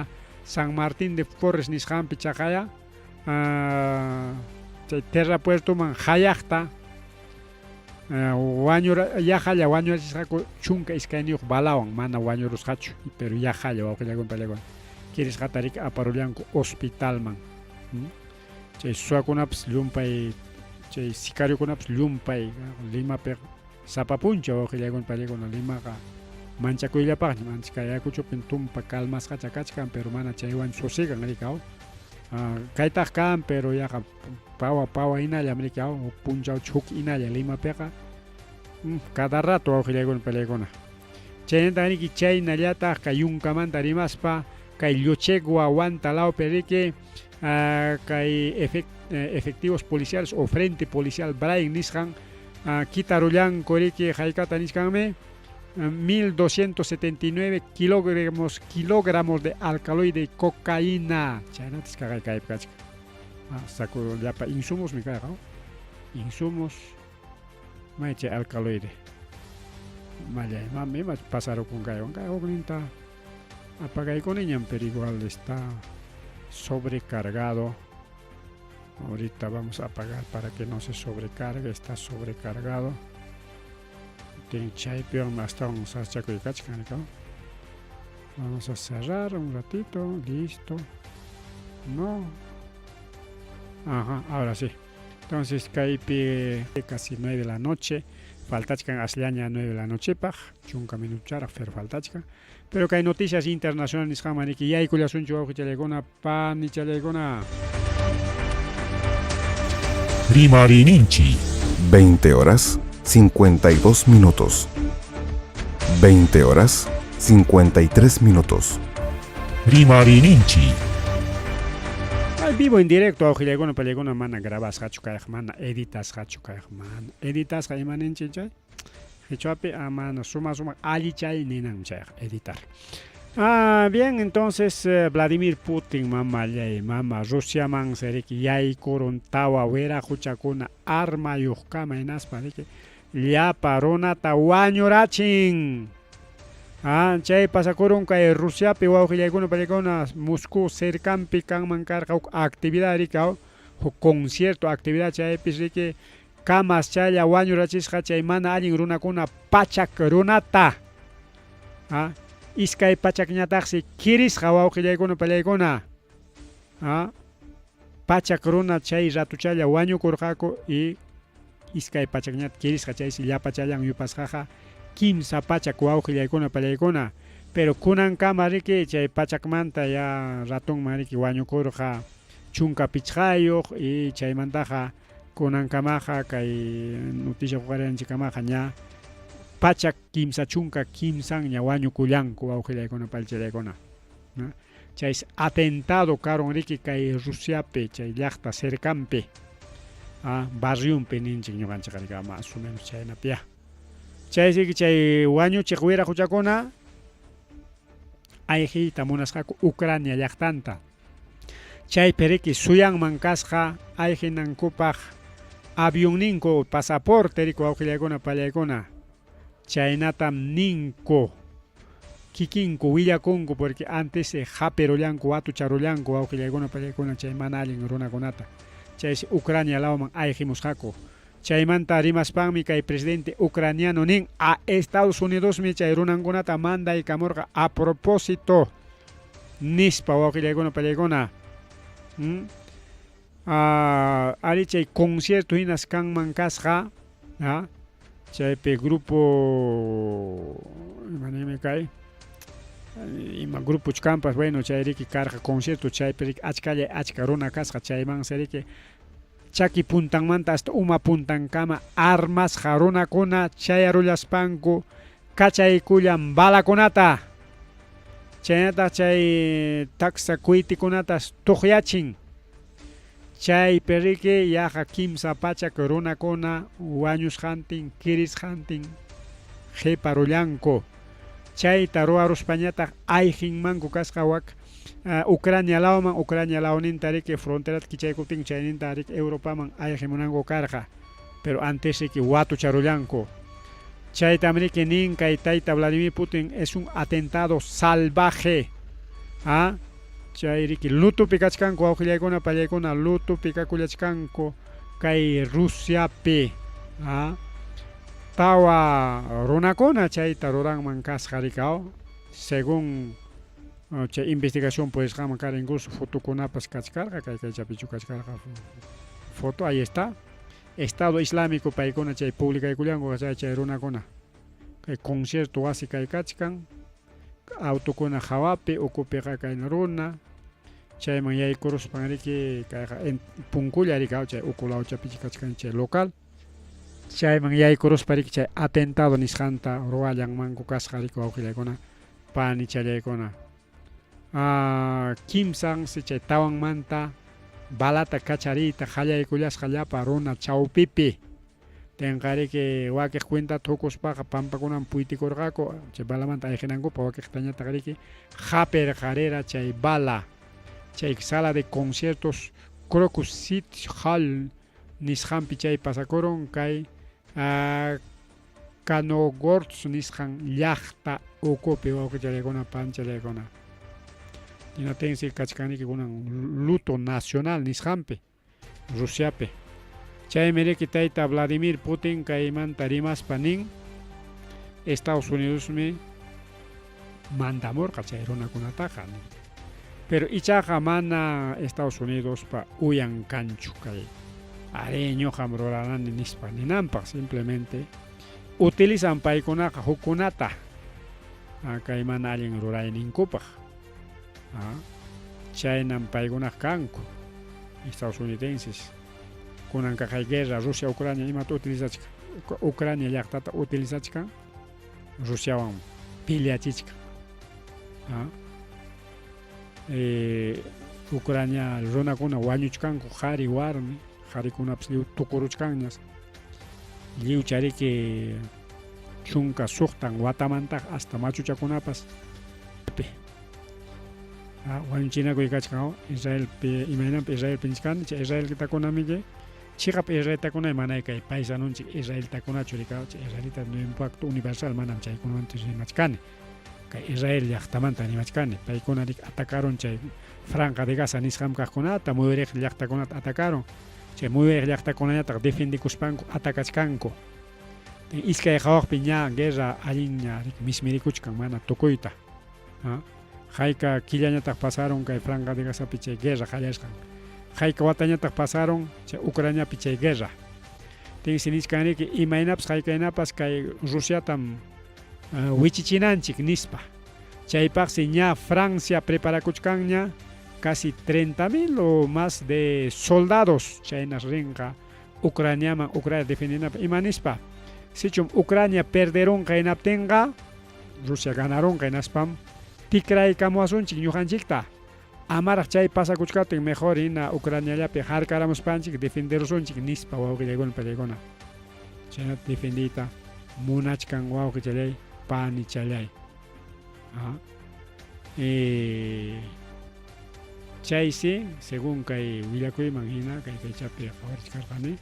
San Martín de Porres nisqanpi chaqaya chay Terra Puertoman hayaqta yaqalla wañurachisqaku 12 balawan mana wañurusqachu pero yaqalla wawqillaykuna pallaykuna kirisqata riki aparullanku hospitalman. Chay suwakunapas llumpay chay sicariokunapas llumpay Limapiqa sapa punchaw wawqillaykuna pallaykuna Limaqa manchakuyllapaqñam antes kay Ayacuchopim tumpa calmasqacha kachkan pero mana chaywan sosiegan riki aw kaytaq kan pero yaqa pawa pawa hinallam riki aw huk punchawchu huk hinalla Limapiqa cada rato wawqillaykuna pallaykuna. Chaynataq riki chaynallataq kay yunkamanta rimaspa kay Llochegua Huanta lawpi riki kay efectivos policiales o frente policial Brain nisqan kitarullanku riki haykata nichkanmi 1279 kilogramos de alcaloide cocaína. Chaynatas kaqay kaypi kachkan. Saco llapa insumosmi kayqa. Insumos may chay alcaloide. Mallay mami ima pasarukun kaywan kay hukninta apagaykuniñam pero igual está sobrecargado. Ahorita vamos a apagar para que no se sobrecargue, está sobrecargado. Chaypiwan astawan sasachakuy kachkan. Vamos a cerrar un ratito, listo. No. Ajá, ahora sí. Entonces kaypi casi 9 de la noche, faltachkan asllaña 9 de la noche paq, chunka minucharaq pero faltachkan. Pero kay noticias internacionales nisqanman riki yaykullasunchu wawqichallaykuna panichallaykuna. Rimarininchi. 20 horas 52 minutos. 20 horas 53 minutos. Rimarininchik. Ay, vivo en directo, awqillaykuna pallaykuna mana grabasqachu kayqa, mana editasqachu kayqa, mana editasqa ima ninchik chay? Qichwapi ah, mana suma suma allichay ninan chayqa, editar. Ah, bien, entonces eh, Vladimir Putin mamallay, mama Rusiaman riki yaykurun tawa wiraquchakuna armayuqkama hinaspa riki llapa runata wañurachin. Ah, chay pasakurun kay Rusiapi wawqillaykuna pallaykuna Moscú cercanpi kanman karqa huk actividad riki huk concierto actividad chaypis riki kamas chaylla wañurachisqa chay mana allin runakuna pachak runata. Ah, iskay pachakñataqsi kirisqa wawqillaykuna pallaykuna. Ah, pachak runa chay ratuchalla wañukurqaku y iskay pachakñata kirisqa chaysi llapachallan yupasqaqa kimsa pachak wawqillaykuna pallaykuna. Pero kunankama riki chay pachakmanta ya ratunman riki wañukurqa 15 y chaymantaqa kunankamaqa kay noticia huqarinchikamaqa ña 133ña wañukullanku wawqillaykuna paychallaykuna. Chaysi atentado karun riki kay Rusiapi chay llaqta cercanpi ah, barriunpi ninchik ñuqanchik riki más o menos chaynapi ya. Chaysi chay wañuchiq wiraquchakuna ayqiyta munasqaku Ucrania llaqtanta. Chaypi riki suyanman kasqa ayqinankupaq avionninku pasaporte riki wawqillaykuna pallaykuna. Chaynatam ninku kikinku willakunku porque antes hapirullanku watucharullanku wawqillaykuna pallaykuna chay mana allin runakunata. Chaysi Ucrania lawman ayqimusqaku. Chaymanta rimaspanmi kay presidente ucraniano nin a Estados Unidosmi chay runankunata mandaykamurqa a propósito nispa wawqillaykuna pallaykuna. ¿Mm? Ah, ari chay concierto hinas kanman kasqa ah, chaypi grupo ima ninmi kay ima grupo kampas bueno chay riki karqa concierto chaypi riki achkalla achka runa kasqa chaymansi riki chaki puntanmanta hasta uma puntankama armasqa runakuna chayarullaspanku kachaykullan balakunata chaynataq chay taksa kuitikunatas tuqyachin. Chaypi riki yaqa 300 runakuna wañusqantin kirisqantin qiparullanku. Chayta ruwaruspañataq ayqinmanku kasqa wak Ucrania lawman, Ucrania lawninta riki fronterata kichaykuptin chayninta riki Europaman ayqimunanku karqa. Pero antes riki watucharullanku. Chaytam riki nin kay tayta Vladimir Putin es un atentado salvaje. Ah, chay riki lutopi kachkanku wawqillaykuna pallaykuna lutopi kakullachkanku kay Rusiapi. Ah, tawa runakuna chayta ruranman kasqa riki según chay investigación purisqanman kara incluso fotokunapas kachkarqa kay kaychapichu kachkarqa foto ahí está. Estado Islámico paykuna chay publicaykullanku chay chay runakuna. Kay concierto wasi kay kachkan autokuna hawapi ukupiqa kayna runa chayman yaykuruspan riki kayqa punkulla riki chay uku lawchapichi kachkan chay local chayman yaykuruspa riki chay atentado nisqanta ruwallanmanku kasqa riki wawqillaykuna panichallaykuna. Ah, kimsansi chay tawanmanta balata kachariyta qallaykullasqa llapa runa chawpipi. Tinqariki wakiq cuentata hukuspaqa pampakunaman puytikurqaku chay balamanta ayqinankupaq wakiqtañataq riki hapirqarira chay bala chay sala de conciertos Crocus City Hall nisqanpi chay pasakurun kay Kanogorsk nisqan llaqta ukupi wawqichallaykuna panchallaykuna. Hinaptinsi kachkaniki kunan luto nacional nisqanpi Rusiapi. Chaymi riki tayta Vladimir Putin kaymanta rimaspa nin Estados Unidosmi mandamurqa chay runakunataqa nin. Pero ichaqa mana Estados Unidospa uyan kanchu kay arí ñuqam ruranani nispa ninanpaq simplemente utilizan paykunaqa hukkunata kay mana allin rurayninkupaq. Chaynam paykunaqa kanku estadounidenses. Kunanqa kay guerra Rusia Ucrania imata utilizachkan Ucrania llaqtata utilizachkan Rusiawan peleachichkan. Ah. Eh, Ucrania runakuna wañuchkanku qhari warmi, qharikunapas lliw tukuruchkanñas. Lliw chariki 16 watamantaq hasta machuchakunapas. Ah, wañuchinakuy kachkan Israelpi, imaynanpi Israelpi nichkani, chay israelitakunamiki chiqap israelitakuna mana kay paisanunchik israelitakunachu rika, chay israelita no impacto universal manam chaykunamanta rimachkani. Kay Israel llaqtamanta rimachkani, paykuna rik atacaron chay Franja de Gaza nisqam kaqkunata, muyuriq llaqtakunata atacaron. Chay muyuriq llaqtakunañataq defendikuspanku atacachkanku. Iskay qhawaqpi ña guerra allinña mismirikuchkan mana tukuyta. Hayka killañataq pasaron kay Franja de Gazapi chay guerra qallasqan. Hayka watañataq pasaron chay Ucraniapi chay guerra. Tinsi nichkan riki imaynapas haykaynapas kay Rusiatam wichichinanchik nispa. Chaypaqsi ña Francia preparakuchkanña casi 30.000 o más de soldados chaynas rinqa Ucraniaman Ucrania defendinapaq. Ima nispa? Sichum Ucrania perderunqa hinaptinqa Rusia ganarunqa hinaspam tikraykamuwasunchik ñuqanchikta. Amaraq chay pasakuchkaptin mejor hina Ucraniallapi harkaramuspanchik defenderusunchik nispa wawqillaykuna pachaykuna. Chaynata defendiyta munachkan wawqichallay panichallay. Chaysi según kay willakuyman hina kay kaychapi qhawarichkarqani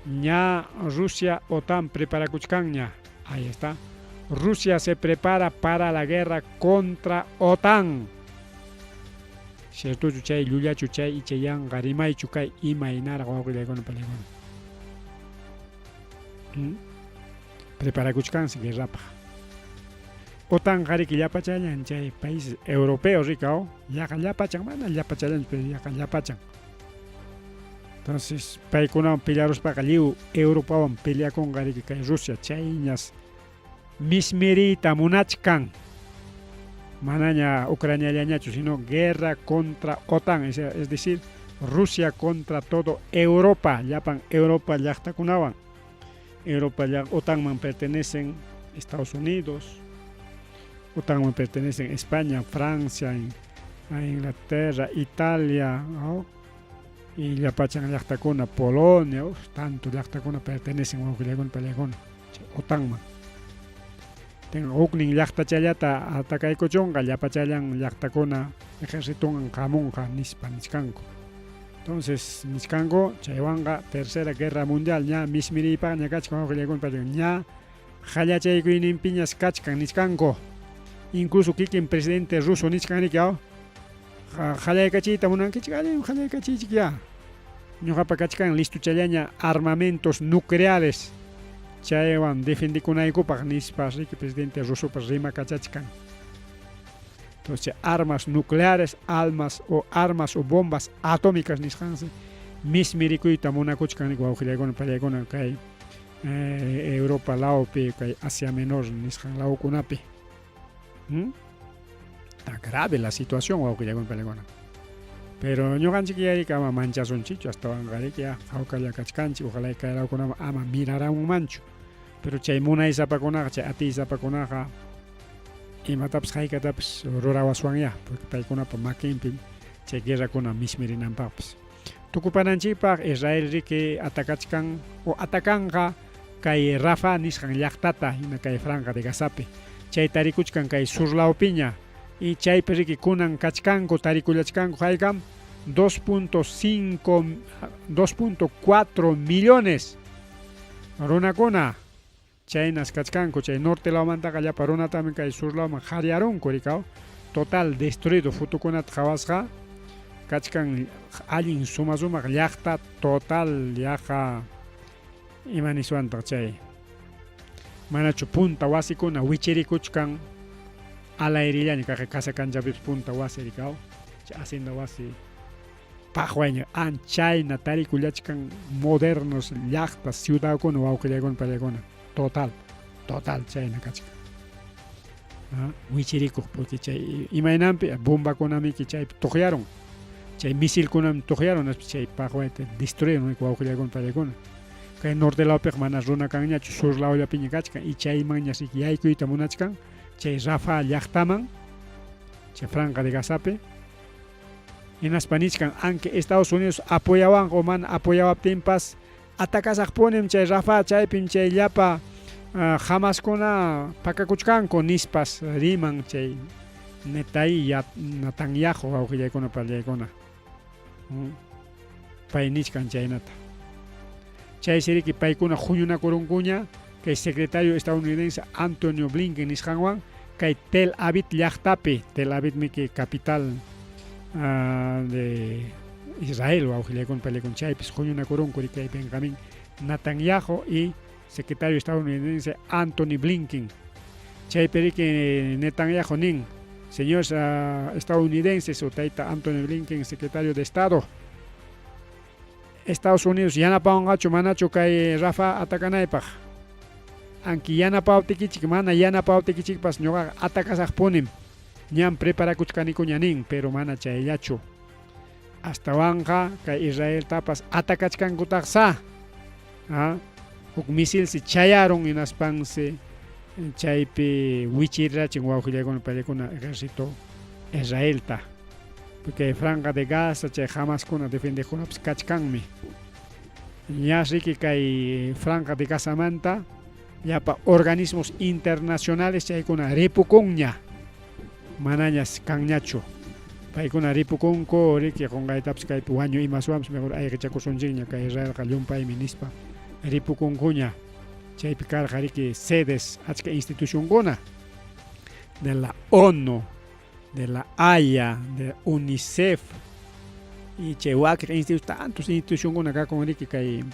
ña Rusia OTAN preparakuchkanña. Ahí está. Rusia se prepara para la guerra contra OTAN. Ciertochu chay, llullachu chay, icha yanqa rimaychu kay imaynaraq wawqillaykuna panaykuna. Preparakuchkansi guerrapaq. OTAN qariki llapachallan chay países europeos rikaw, yaqa llapachan, mana llapachallanchu, pero yaqa llapachan. Entonces, paykunawan pelearuspaqa lliw Europawan peleakunqa riki kay Rusia chayñas mismiriyta munachkan. Manaña Ucraniallañachu, sino guerra contra OTAN, es decir, Rusia contra todo Europa, llapan Europa llaqtakunawan. Europa OTANman pertenecen Estados Unidos, OTANman pertenecen España, Francia, Inglaterra, Italia, ¿no? Y llapachan llaqtakuna, Polonia, tanto llaqtakuna pertenecen wawqillakuna pallakuna OTANman. Ten huknin llaqtachallata atacaykuchunqa llapachallan llaqtakuna ejércitonwan hamunqa nispa nichkanku. Entonces nichkanku chaywanqa tercera guerra mundial ña mismiriypaqña kachkan wawqillakuna pallakuna ña qallachaykuyninpiñas kachkan nichkanku. Incluso kikin presidente ruso nichkan riki qallaykachiyta munankichik allin qallaykachiychik ya. Ñuqapa kachkan listochallaña armamentos nucleares chaywan defendikunaykupaq nispa riki presidente rusopas rimakachachkan. Entonces armas nucleares, almas o armas o bombas atómicas nisqansi mismirikuyta munakuchkan riki wawqillaykuna pallaykuna kay Europa lawpi kay Asia Menor nisqan lawkunapi. Está grave la situación wawqillaykuna pallaykuna. Pero ñuqanchik yarika ama manchasunchikchu astawanqa riki ya hawkalla kachkanchik, ojalá kay lawkunaman ama miraramunmanchu. Pero chay munaysapakunaqa, chay atiysapakunaqa imatapas haykatapas rurawaswanya, porque paykunapa makinpim chay guerrakuna mismirinanpaqpas. Tukupananchikpaq Israel riki atacachkan o atacanqa kay Rafah nisqan llaqtata hina kay Franja de Gazapi. Chay tarikuchkan kay sur lawpiña y chaypi riki kunan kachkanku tarikullachkanku haykam 2.5 2.4 millones runakuna chaynas kachkanku chay norte lawmantaqa llapa runatami kay sur lawman qariarunku rikaw total destruido fotokunata qhawasqa kachkan allin suma sumaq llaqta total yaqa ima niswantaq chay manachu punta wasikuna wichirikuchkan alairillaña kaq casa kanchapipas punta wasi rikaw chay hacienda wasi paqwayña anchayna tarikullachkan modernos llaqta ciudadkuna wawqillaykuna pallaykuna total total chayna kachkan wichirikuq porque chay imaynanpi bombakunamiki chaypi tuqyarun chay misilkunami tuqyarun chay paqwayta destruyeron wawqillaykuna pallaykuna kay norte lawpiqa mana runa kanñachu sur lawllapiña kachkan y chaymanña yaykuyta munachkan chay Rafah llaqtaman. Chay Franja de Gazapi. Hinaspa nichkan anki Estados Unidos apoyawanqa o mana apoyawaptinpas atakasaqpunim chay Rafah chaypim chay llapa Hamaskuna pakakuchkanku nispas riman chay Netai Netanyahu wawqillaykuna pallaykuna. Pay nichkan chaynata. Chaysi riki paykuna huñunakurunkuña kay secretario estadounidense Antonio Blinken nisqanwan kay Tel Aviv llaqtapi, Tel Aviv miki capital de Israel wawqillaykuna pallaykuna chaypis huñunakurunku riki kay Benjamín Netanyahu y secretario estadounidense Anthony Blinken. Chaypi riki Netanyahu nin, señores estadounidenses o tayta Anthony Blinken, secretario de Estado, Estados Unidos yanapawanqachu manachu kay Rafa atakanaypaq? Anki yanapawtikichik mana yanapawtikichikpas ñuqaqa atakasaqpunim. Ñam preparakuchkanikuña nin, pero mana chayllachu. Astawanqa kay Israeltapas atakachkankutaqsa. Huk misilsi chayarun hinaspansi chaypi wichirachin wawqillaykuna paykuna ejército Israelta. Porque Franja de Gaza chay Hamaskuna defendeqkunapas kachkanmi. Ñas riki kay Franja de Gazamanta llapa organismos internacionales chaykuna ripukunña. Manañas kanñachu. Paykuna ripukunku riki qunqaytapas kaypi wañu imaswanpas mejor ayqichakusunchikña kay Israelqa llumpaymi nispa ripukunkuña. Chaypi karqa riki sedes achka institucionkuna de la ONU, de la Haya, de UNICEF y chay wakiq institu tantos institucionkuna kakun riki kay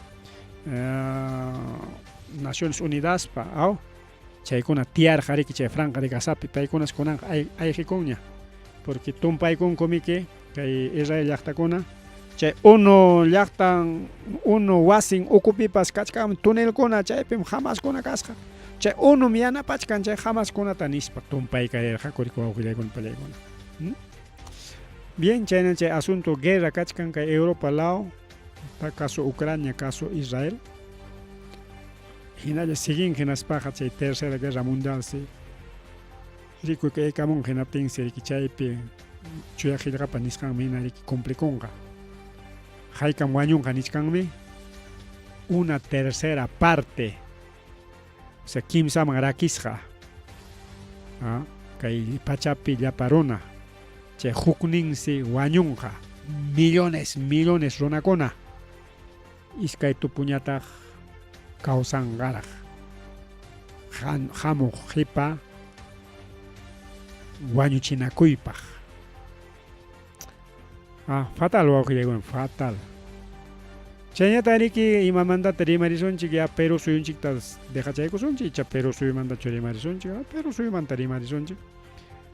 Naciones Unidaspa aw chaykuna tiyarqa riki chay Franja de Gazapi paykunas kunanqa ayqikunña porque tumpaykunkumiki kay Israel llaqtakuna chay ONU llaqtan ONU wasin ukupipas kachkanmi tunelkuna chaypim Hamaskuna kasqa chay ONUm yanapachkan chay Hamaskunata nispa tumpaykarirqaku riki wawqillaykuna pallaykuna. Bien, chayna chay asunto guerra kachkan kay Europa law, caso Ucrania, caso Israel. Hinalla siguen hinaspaqa chay tercera guerra mundial si rikuykamun hinaptinsi riki chaypi chuya qillqapa nisqanmi hina riki cumplikunqa. Haykam wañunqa nichkanmi una tercera parte, o sea kimsaman rakisqa kay pachapi llapa runa chay hukninsi wañunqa millones millones runakuna iskay tupuñataq kawsanqaraq hamuq qipa wañuchinakuypaq. Fatal wawqillaykuna, fatal. Chaynata riki imamantata rimarisunchik ya Perú suyunchikta dejachaykusunchik icha Perú suyumantachu rimarisunchik, Perú suyumanta rimarisunchik.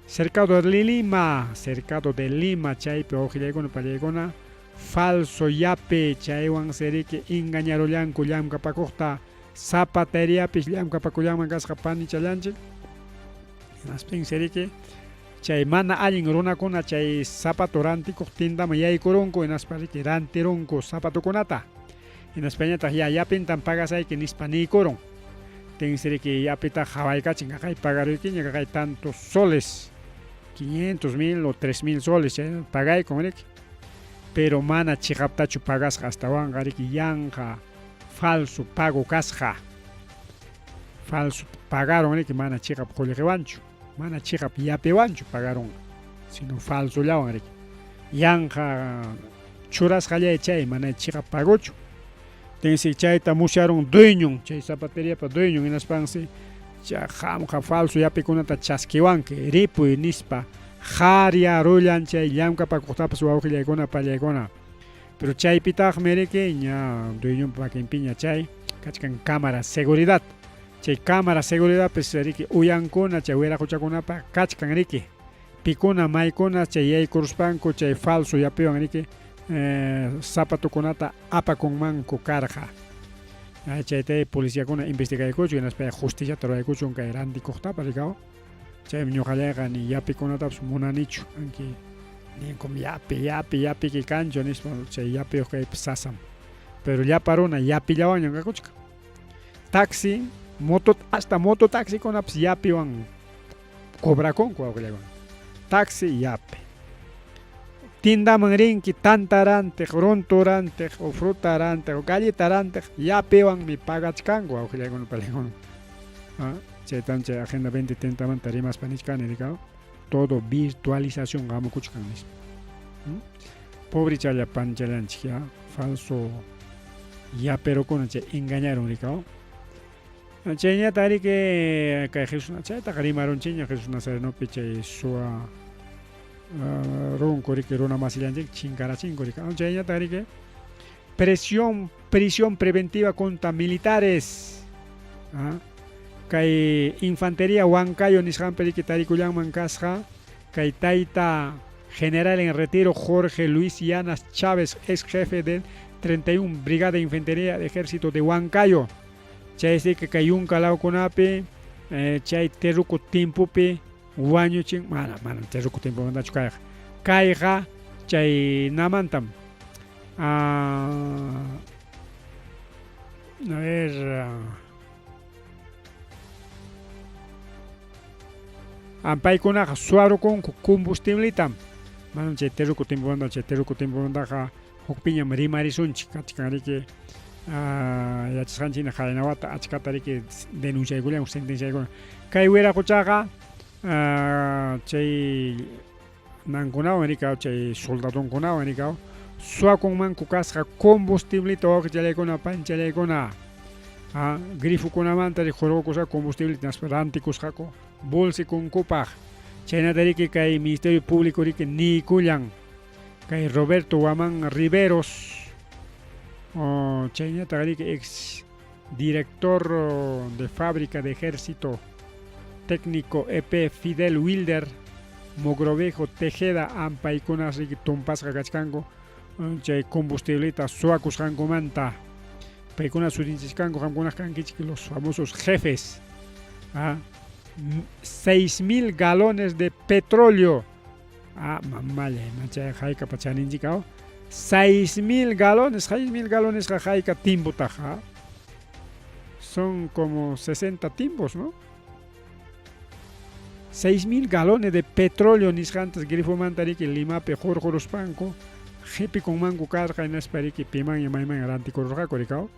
Cercado de Lima, cercado de Lima chaypi wawqillaykuna pallaykuna falso yape chaywansi riki engañarullanku llamkapakuqta zapateriapis llamkapakullanman kasqa panichallanchik. Hinaspinsi riki chay mana allin runakuna chay zapato rantikuq tiendaman yaykurunku hinaspa riki rantirunku zapatokunata. Hinaspañataq ya yapintan pagasayki nispa niykurun. Tinsi riki yapitaq hawaykachin kaqay pagaruykiña kaqay tantos soles 500 mil o 3000 soles chay pagaykun riki. Pero mana chiqaptachu pagasqa astawanqa riki yanqa falso pago kasqa. Falso pagaron riki mana chiqap qullqiwanchu, mana chiqap yapiwanchu pagaron, sino falsollawan riki. Yanqa churasqallay chay mana chiqap pagochu. Tinsi chayta musyarun dueñon, chay zapateriapa dueñon hinaspansi qamqa falso yapikunata chaskiwanki ripuy nispa qaryarullan chay llamkapakuqtapas wawqillaykuna pallaykuna. Pero chaypitaqmi riki ña dueñonpa makinpiña chay kachkan cámara seguridad. Chay cámara seguridadpis riki uyankuna chay wiraquchakunapa kachkan riki. Pikuna maykuna chay yaykuruspanku chay falso yapiwan riki zapatokunata apakunmanku karqa. Chayta policiakuna investigaykuchun hinaspa justiciata ruraykuchun kay rantikuqtapas rikaw. Chaymi ñuqallayqa ni yapikunatapas munanichu anki ninkum yapi yapi yapiki kanchu nispa chay yapiyuq kaypas sasam. Pero llapa runa yapillawanñam kakuchkan. Taxi, moto hasta moto taxikunapas yapiwan cobrakunku wawqillaykuna. Taxi yape. Tiendaman rinki tanta rantiq, runtu rantiq, o fruta rantiq, o galleta rantiq, yapewanmi pagachkanku wawqillaykuna paniykuna. Ah, chaytam chay Agenda 2030 manta rimaspa nichkani rikaw. Todo virtualización hamukuchkan nispa. Pobrechalla panchallanchik ya, falso yaperokuna chay engañaron rikaw. Chayñata riki kay Jesús chaytaqa rimarunchikña Jesús Nazarenopi chay suwa runku riki runa masillanchik chinkarachinku riki. Chayñata riki presión prisión preventiva contra militares. Kay infantería Huancayo nisqanpi riki tarikullanman kasqa kay tayta general en retiro Jorge Luis Llanas Chávez, ex jefe del 31 Brigada de Infantería de Ejército de Huancayo. Chaysi kay yunka lawkunapi chay terruku timpupi wañuchin, mana mana terruku timpumantachu kayqa. Kayqa chay namantam. A ver, paykunaqa suwarukunku combustiblitam. Manam chay terruku timpumanta, chay terruku timpumantaqa hukpiñam rimarisunchik kachkan riki yachasqanchik hina qayna wata achkata riki denunciaykullanku sentenciaykuna. Kay wiraquchaqa chay nankunawan rikaw chay soldadonkunawan rikaw suwakunmanku kasqa combustiblita wawqichallaykuna panchallaykuna grifokunamanta hurqukusqa combustiblita hinaspa rantikusqaku bolsikunkupaq. Chaynata riki kay Ministerio Público riki niykullan kay Roberto Guamán Riveros chaynata riki ex director de fábrica de ejército técnico EP Fidel Wilder Mogrovejo Tejeda ampaykunas riki tumpasqa kachkanku chay combustiblita suwakusqankumanta. Paykuna sutinchishkanku qamkunaq kankichik los famosos jefes. 6.000 galones de petróleo. Mamalla, chay hayka pachaninchik 6.000 galones, 6.000 galones hayka timbutaqa. Son como 60 timbos, ¿no? 6.000 galones de petróleo nisqantas grifomanta riki Limapi hurquruspanku qhipikunmanku karqa hinaspa riki pimanña mayman rantikururqaku rikaw.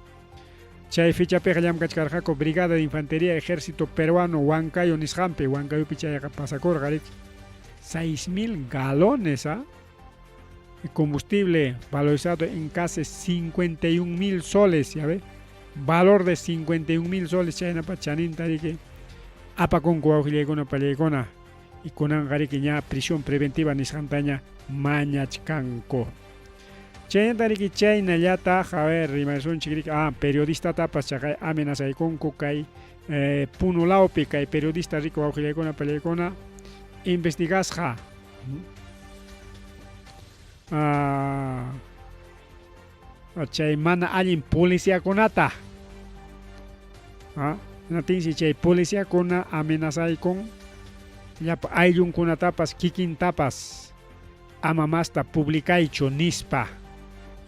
Chay fechapiqa llamkachkarqaku Brigada de Infantería Ejército Peruano Huancayo nisqanpi, Huancayopi chayqa pasakurqa riki. 6.000 galones combustible valorizado en casi 51.000 soles, ya ve. Valor de 51.000 soles chaynapa chaninta riki apakunku wawqillaykuna pallaykuna y kunanqa riki ña prisión preventiva nisqantaña mañachkanku. Chaynata riki chaynallataq, a ver, rimarisunchik riki, periodistatapas chaqay amenazaykunku kay Puno lawpi kay periodista riki wawqillaykuna pallaykuna investigasqa. Chay mana allin policiakunata. Natinsi chay policiakuna amenazaykun llapa ayllunkunatapas kikintapas ama masta publicaychu nispa.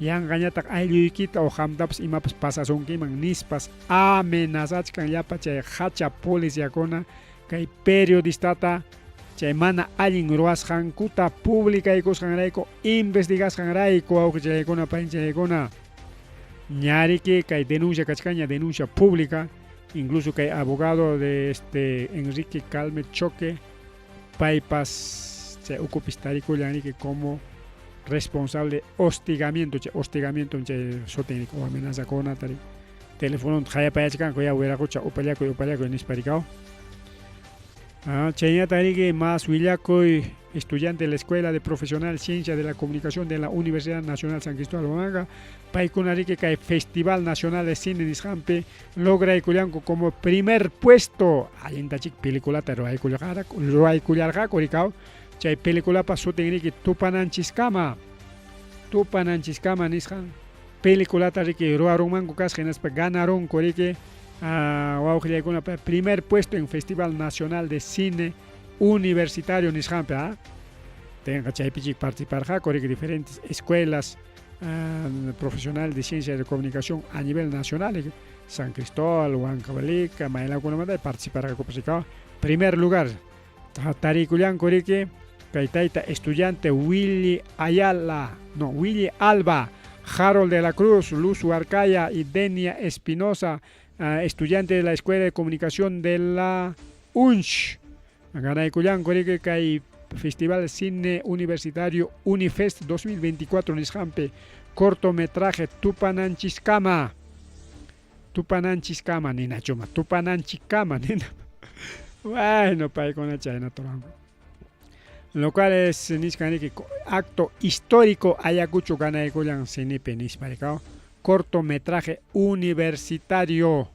Yanqañataq aylluykita o qamtapas imapas pasasunkiman nispas amenazachkan llapa chay hacha policiakuna kay periodistata chay mana allin ruwasqankuta publicaykusqanrayku investigasqanrayku wawqichallaykuna paninchallaykuna. Ñariki kay denuncia kachkaña, denuncia pública, incluso kay abogado de este Enrique Calme Choque paypas chay ukupis tarikullan riki como responsable hostigamiento, chay hostigamiento chay sutin o amenaza kunata riki. Telefononta qayapayachkanku ya wiraqucha upallakuy upallakuy nispa rikaw. Chaynata riki más willakuy estudiante de la Escuela de Profesional Ciencia de la Comunicación de la Universidad Nacional San Cristóbal Huamanga, paykuna riki kay Festival Nacional de Cine nisqanpi lograykullanku como primer puesto. Allintachik peliculata ruwaykullarqaku rikaw. Chay peliculapa sutin riki Tupananchiskama. Tupananchiskama nisqan peliculata riki ruwarunmanku kasqa hinaspa ganarunku riki wawqillaykuna primer puesto en Festival Nacional de Cine Universitario nisqanpi. Tenqa chaypichik participarqaku riki diferentes escuelas profesional de ciencia de comunicación a nivel nacional, San Cristóbal, Huancavelica, maylawkunamanta participarqaku rikaw. Primer lugar tarikullanku riki Kay tayta estudiante Willy Ayala, no, Willy Alba, Harold de la Cruz, Luz Huarcaya y Denia Espinosa, estudiante de la Escuela de Comunicación de la UNCH. Ganaykullanku riki kay Festival Cine Universitario Unifest 2024 nisqanpi cortometraje Tupananchiskama. Tupananchiskama ninachuma, tupananchikama nina. Bueno, paykuna chaynata ruwanku. Lo cual es nichkan riki acto histórico Ayacucho ganaykullan cinipi nispa rikaw. Cortometraje universitario.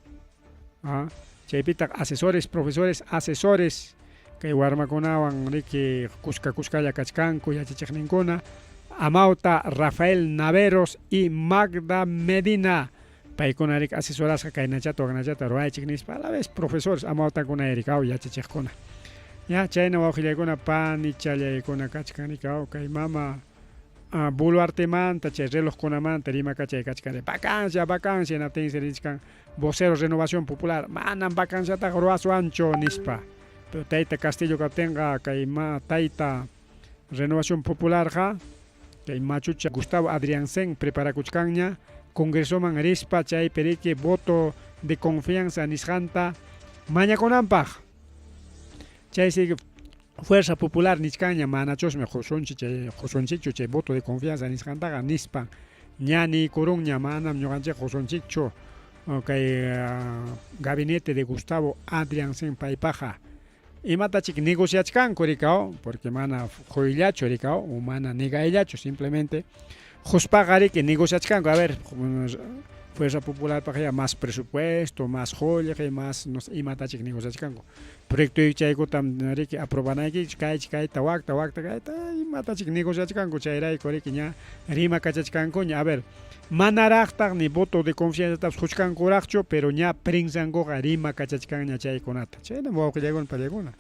Ah, chaypitaq asesores, profesores, asesores kay warmakunawan riki kuska kuskalla kachkanku yachachiqninkuna Amauta, Rafael Naveros y Magda Medina. Paykuna riki asesorasqa kaynachata waknachata ruwaychik nispa a la vez profesores amawtakuna rikaw yachachiqkuna. Ya chayna wawqillaykuna panichallaykuna kachkan rikaw kay mama Boluartemanta chay relojkunamanta rimakachay kachkan vacancia, vacancia hinaptinsi richkan vocero Renovación Popular manam vacanciataqa ruwaswanchu nispa. Pero tayta Castillo kaptinqa kay ma tayta Renovación Popularqa kay machucha Gustavo Adrianzén preparakuchkanña Congresoman rispa chaypi riki voto de confianza nisqanta mañakunanpaq. Chaysi Fuerza Popular nichkanña manachusmi qusunchik chay qusunchikchu chay voto de confianza nisqantaqa nispa ña niykurunña manam ñuqanchik qusunchikchu kay gabinete de Gustavo Adrianzén paypaqqa. Imatachik negociachkanku rikaw porque mana quyllachu rikaw o mana negayllachu simplemente quspaqa riki negociachkanku a ver Fuerza Popularpaq ya más presupuesto, más qullqi, más no sé imatachik negociachkanku. Proyecto chaykutam riki aprobanaykichik kaychik kayta wakta wakta kayta imatachik negociachkanku chayrayku riki ña rimakachachkankuña a ver manaraqtaq ni voto de confianzatapas quchkankuraqchu pero ña prensankuqa rimakachachkanña chaykunata. Chaynam wawqillaykuna pallaykuna.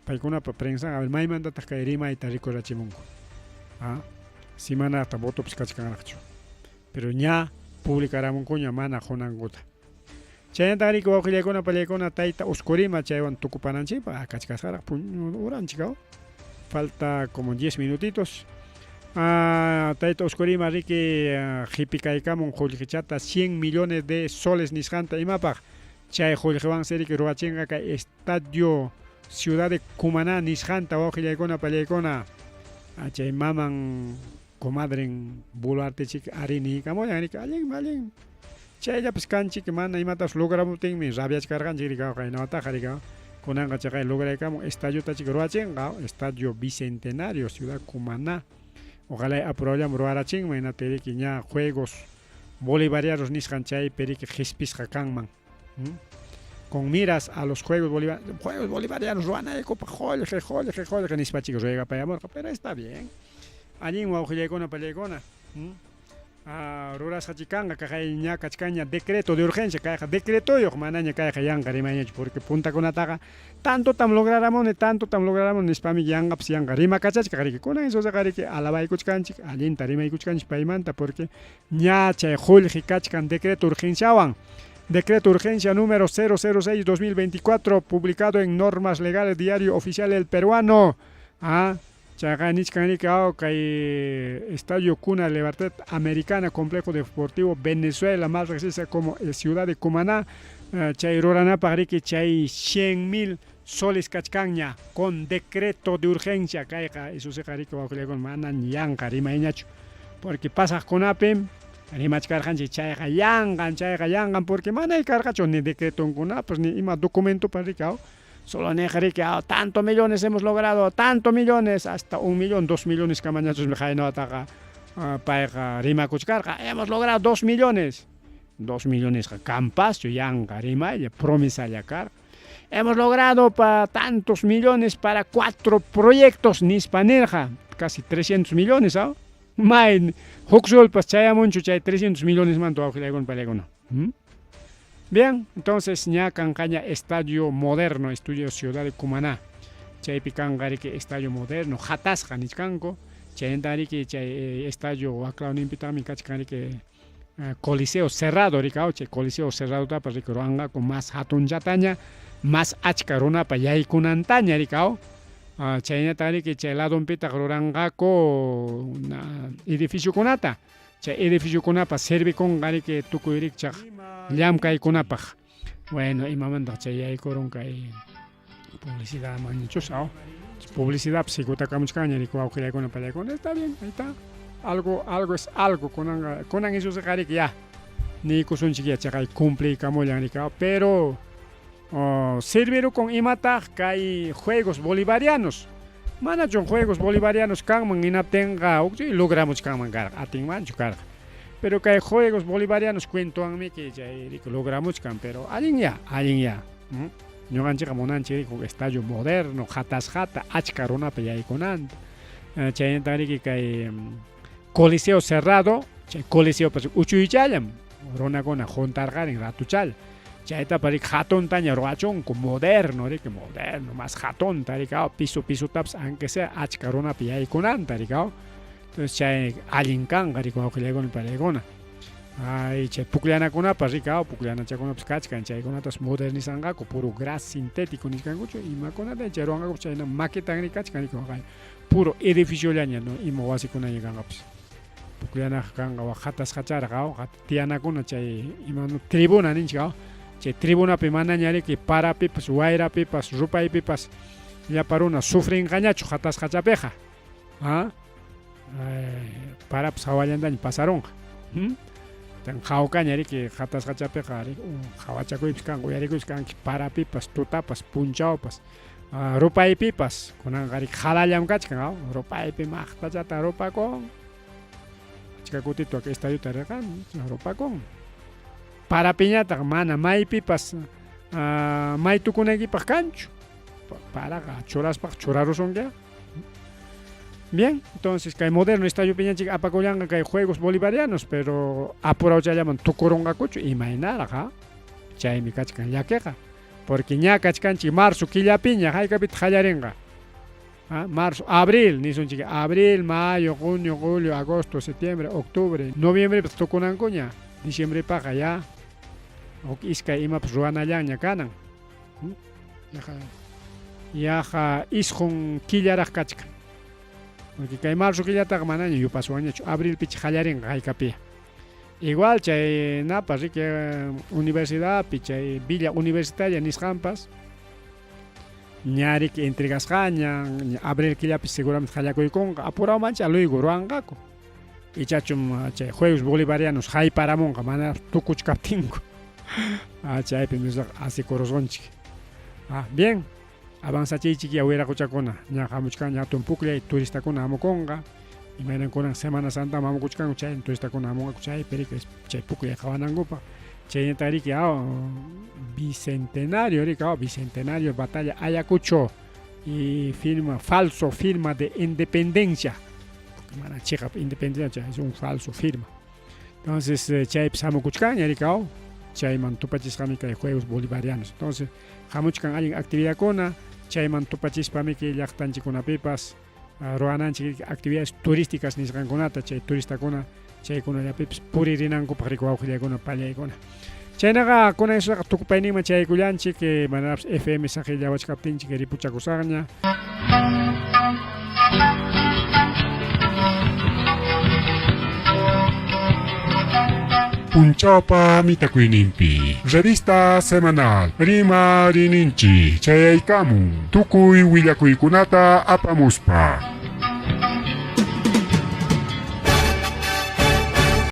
Paykunapa prensan a ver maymantataq kay rimayta rikurachimunku. Ah, si manaraqtaq votopas kachkanraqchu. Pero ña publicaramunkuña mana qunankuta. Chaynataq riki wawqillaykuna pallaykuna tayta Uskurima chaywan tukupananchikpaq ah kachkasqaraq uranchik aw. Falta como 10 minutitos. Ah, tayta Uskurima riki qhipikaykamun qullqichata 100 millones de soles nisqanta imapaq chay qullqiwansi riki ruwachinqa kay estadio Ciudad de Cumaná nisqanta wawqillaykuna pallaykuna. Ah, chay maman comadren Boluarte chik ari niykamullan riki allinmi allinmi. Chayllapas kanchik mana imatapas logramuptinmi rabiachkarqanchik riki qaynawataqa riki kunanqa chaqay lograykamun estadiota chik ruwachinqa Estadio Bicentenario Ciudad Cumaná. Ojalá apurayllaman ruwarachinman hinaptin riki ña Juegos Bolivarianos nisqan chaypi riki qhispisqa kanman. Con miras a los Juegos Bolivarianos, Juegos Bolivarianos ruwanaykupaq qullqi qullqi qullqi nispa chik ruegapayamurqa pero está bien. Allin wawqillaykuna pallaykuna. Rurasqa chik kanqa kaqay ña kachkanña decreto de urgencia kayqa decretoyuq manaña kayqa yanqa rimayñachu porque puntakunataqa tantotam lograramuni tantotam lograramuni nispami yanqapas yanqa rimakachachkaq riki kunan esosaqa riki alabaykuchkanchik allinta rimaykuchkanchik paymanta porque ña chay qullqi kachkan decreto urgenciawan. Decreto urgencia número 006-2024 publicado en Normas Legales Diario Oficial El Peruano. Ah, chayqa nichkan riki aw kay Estadio Cuna Libertad Americana Complejo Deportivo Venezuela más reqsisqa como Ciudad de Cumaná chay ruranapaq riki chay 100 000 soles kachkanña con decreto de urgencia kayqa isusiqa riki wawqillaykuna mana yanqa rimayñachu porque pasaqkunapim rimachkarqanchik chayqa yanqan chayqa yanqan porque manay karqachu ni decretonkunapas ni ima documentopas riki aw solo niq riki aw tanto millones hemos logrado tanto millones hasta 1 millón 2 millones kamañachusmi qaynawataqa payqa rimakuchkarqa hemos logrado 2 millones 2 millonesqa kanpaschu yanqa rimaylla promesalla karqa. Hemos logrado pa tantos millones para 4 proyectos nispa nirqa casi 300 millones aw may huk solpas chayamunchu chay 300 millonesmanta wawqillaykuna pallaykuna. Bien, entonces ña kanqaña estadio moderno, estudio Ciudad de Cumaná. Chaypi kanqa riki estadio moderno, hatasqa nichkanku. Chaynata riki chay estadio waklawninpitaqmi kachkan riki coliseo cerrado riki aw chay coliseo cerradotapas riki ruwanqaku más hatunchataña, más achka runapa yaykunantaña riki aw. Chaynataq riki chay ladonpitaq ruranqaku edificiokunata. Chay edificiokunapas servikunqa riki tukuy rikchaq llamkaykunapaq. Bueno, imamantaq chay yaykurun kay publicidad mañachus, aw. Publicidad sikutakamuchkanña riki wawqillaykuna pallaykuna, está bien, ahí está. Algo, algo es algo, kunanqa, kunan Jesusqa riki ya niykusunchik ya chaqay cumpliykamullan riki, pero oh, sirvirukun imataq kay juegos bolivarianos. Manachun juegos bolivarianos kanman hinaptinqa huk logramuchkanman karqa, atinmanchu karqa. Pero kay juegos bolivarianos cuentowanmiki chay riki logramuchkan, pero allin ya, allin ya. Ñuqanchikqa munanchik riki huk estadio moderno, hatasqata, achka runapa yaykunanta. Chaynataq riki kay coliseo cerrado, chay coliseopas uchuychallam runakuna juntarqarin ratuchalla. Chaytapas riki hatuntaña ruwachunku, moderno riki, moderno, más hatunta riki, piso pisotapas aunque sea achka runapa yaykunanta riki, Entonces chay allin kanqa riki wawqillaykuna pariykuna. Ay, chay pukllanakunapas riki, pukllanachakunapas kachkan, chaykunatas modernizanqaku, puro gras sintético nisqankuchu, imakunata chay ruwanqaku, chayna maquetan riki kachkan riki waqay, puro edificiollaña, no, ima wasikunaña kanqapas. Pukllanaqa kanqa waq hatasqacharaq, tiyanakuna chay ima tribuna ninchik, chay tribunapi manaña riki parapipas, wayrapipas, rupaypipas llapa runa sufrinqañachu hatasqachapiqa. ¿Ah? Parapas hawallantaña pasarunqa. Tan hawkaña riki hatasqachapiqa hawachakuypas kanqa, uyarikuypas kanki parapipas, tutapas, punchawpas, rupaypipas. Kunanqa riki halallam kachkan, rupaypi maqtachata rupakun. Achka kutita wak estadiota rirqani, rupakun. Parapiñataq mana maypipas maytukunaykipaq kanchu. Paraqa churaspaq churarusunki. Bien, entonces kay moderno estadio piñanchik apakullanqa kay Juegos Bolivarianos, pero apurawchallaman tukurunqakuchu imaynaraq, chaymi kachkan llakiqa, porque ña kachkanchik marzo killapiña, haykapitaq qallarinqa? Marzo, abril nisunchik, abril, mayo, junio, julio, agosto, septiembre, octubre, noviembrepaq tukunankuña, diciembrepaqa ya huk iskay imapas ruwanallanña kanan. Yaqa yaqa isqun killaraq kachkan. Porque kay marzo killataqa manaña yupaswanñachu, abrilpicha qallarinqa haykapiya. Igual chay napas riki universidadpi chay villa universitaria nisqanpas ña riki entregasqaña, abril killapi seguramente qallakuykunqa, apurawmancha luego ruwanqaku. Ichachum chay juegos bolivarianos hayparamunqa mana tukuchkaptinku. Chaypi misqa asikurusqunchik. Bien, avanzachiychik ya wiraquchakuna, ña hamuchkanña hatun pukllay, turistakuna hamukunqa. Imaynan kunan Semana Santa hamukuchkanku chay turistakuna hamunqaku chaypi riki chay pukllay qhawanankupaq. Chaynata riki bicentenario riki, bicentenario batalla Ayacucho y firma falso firma de independencia. Porque mana chiqap independencia es un falso firma. Entonces chaypis hamukuchkanña riki, chayman tupachisqami kay Juegos Bolivarianos. Entonces hamuchkan allin actividadkuna, chayman tupachispami kay llaqtanchikkunapipas ruwananchik actividades turísticas nisqankunata, chay turistakuna chaykunallapipas puririnankupaq riki wawqillaykuna pallaykuna. Chaynaqa kunan isuqa tukupayninman chaykullanchik, manapas FM saqillawachkaptinchik ripuchakusaqña. Punchawpa mitakuyninpi revista semanal Rimarininchik chayaykamun tukuy willakuykunata apamuspa.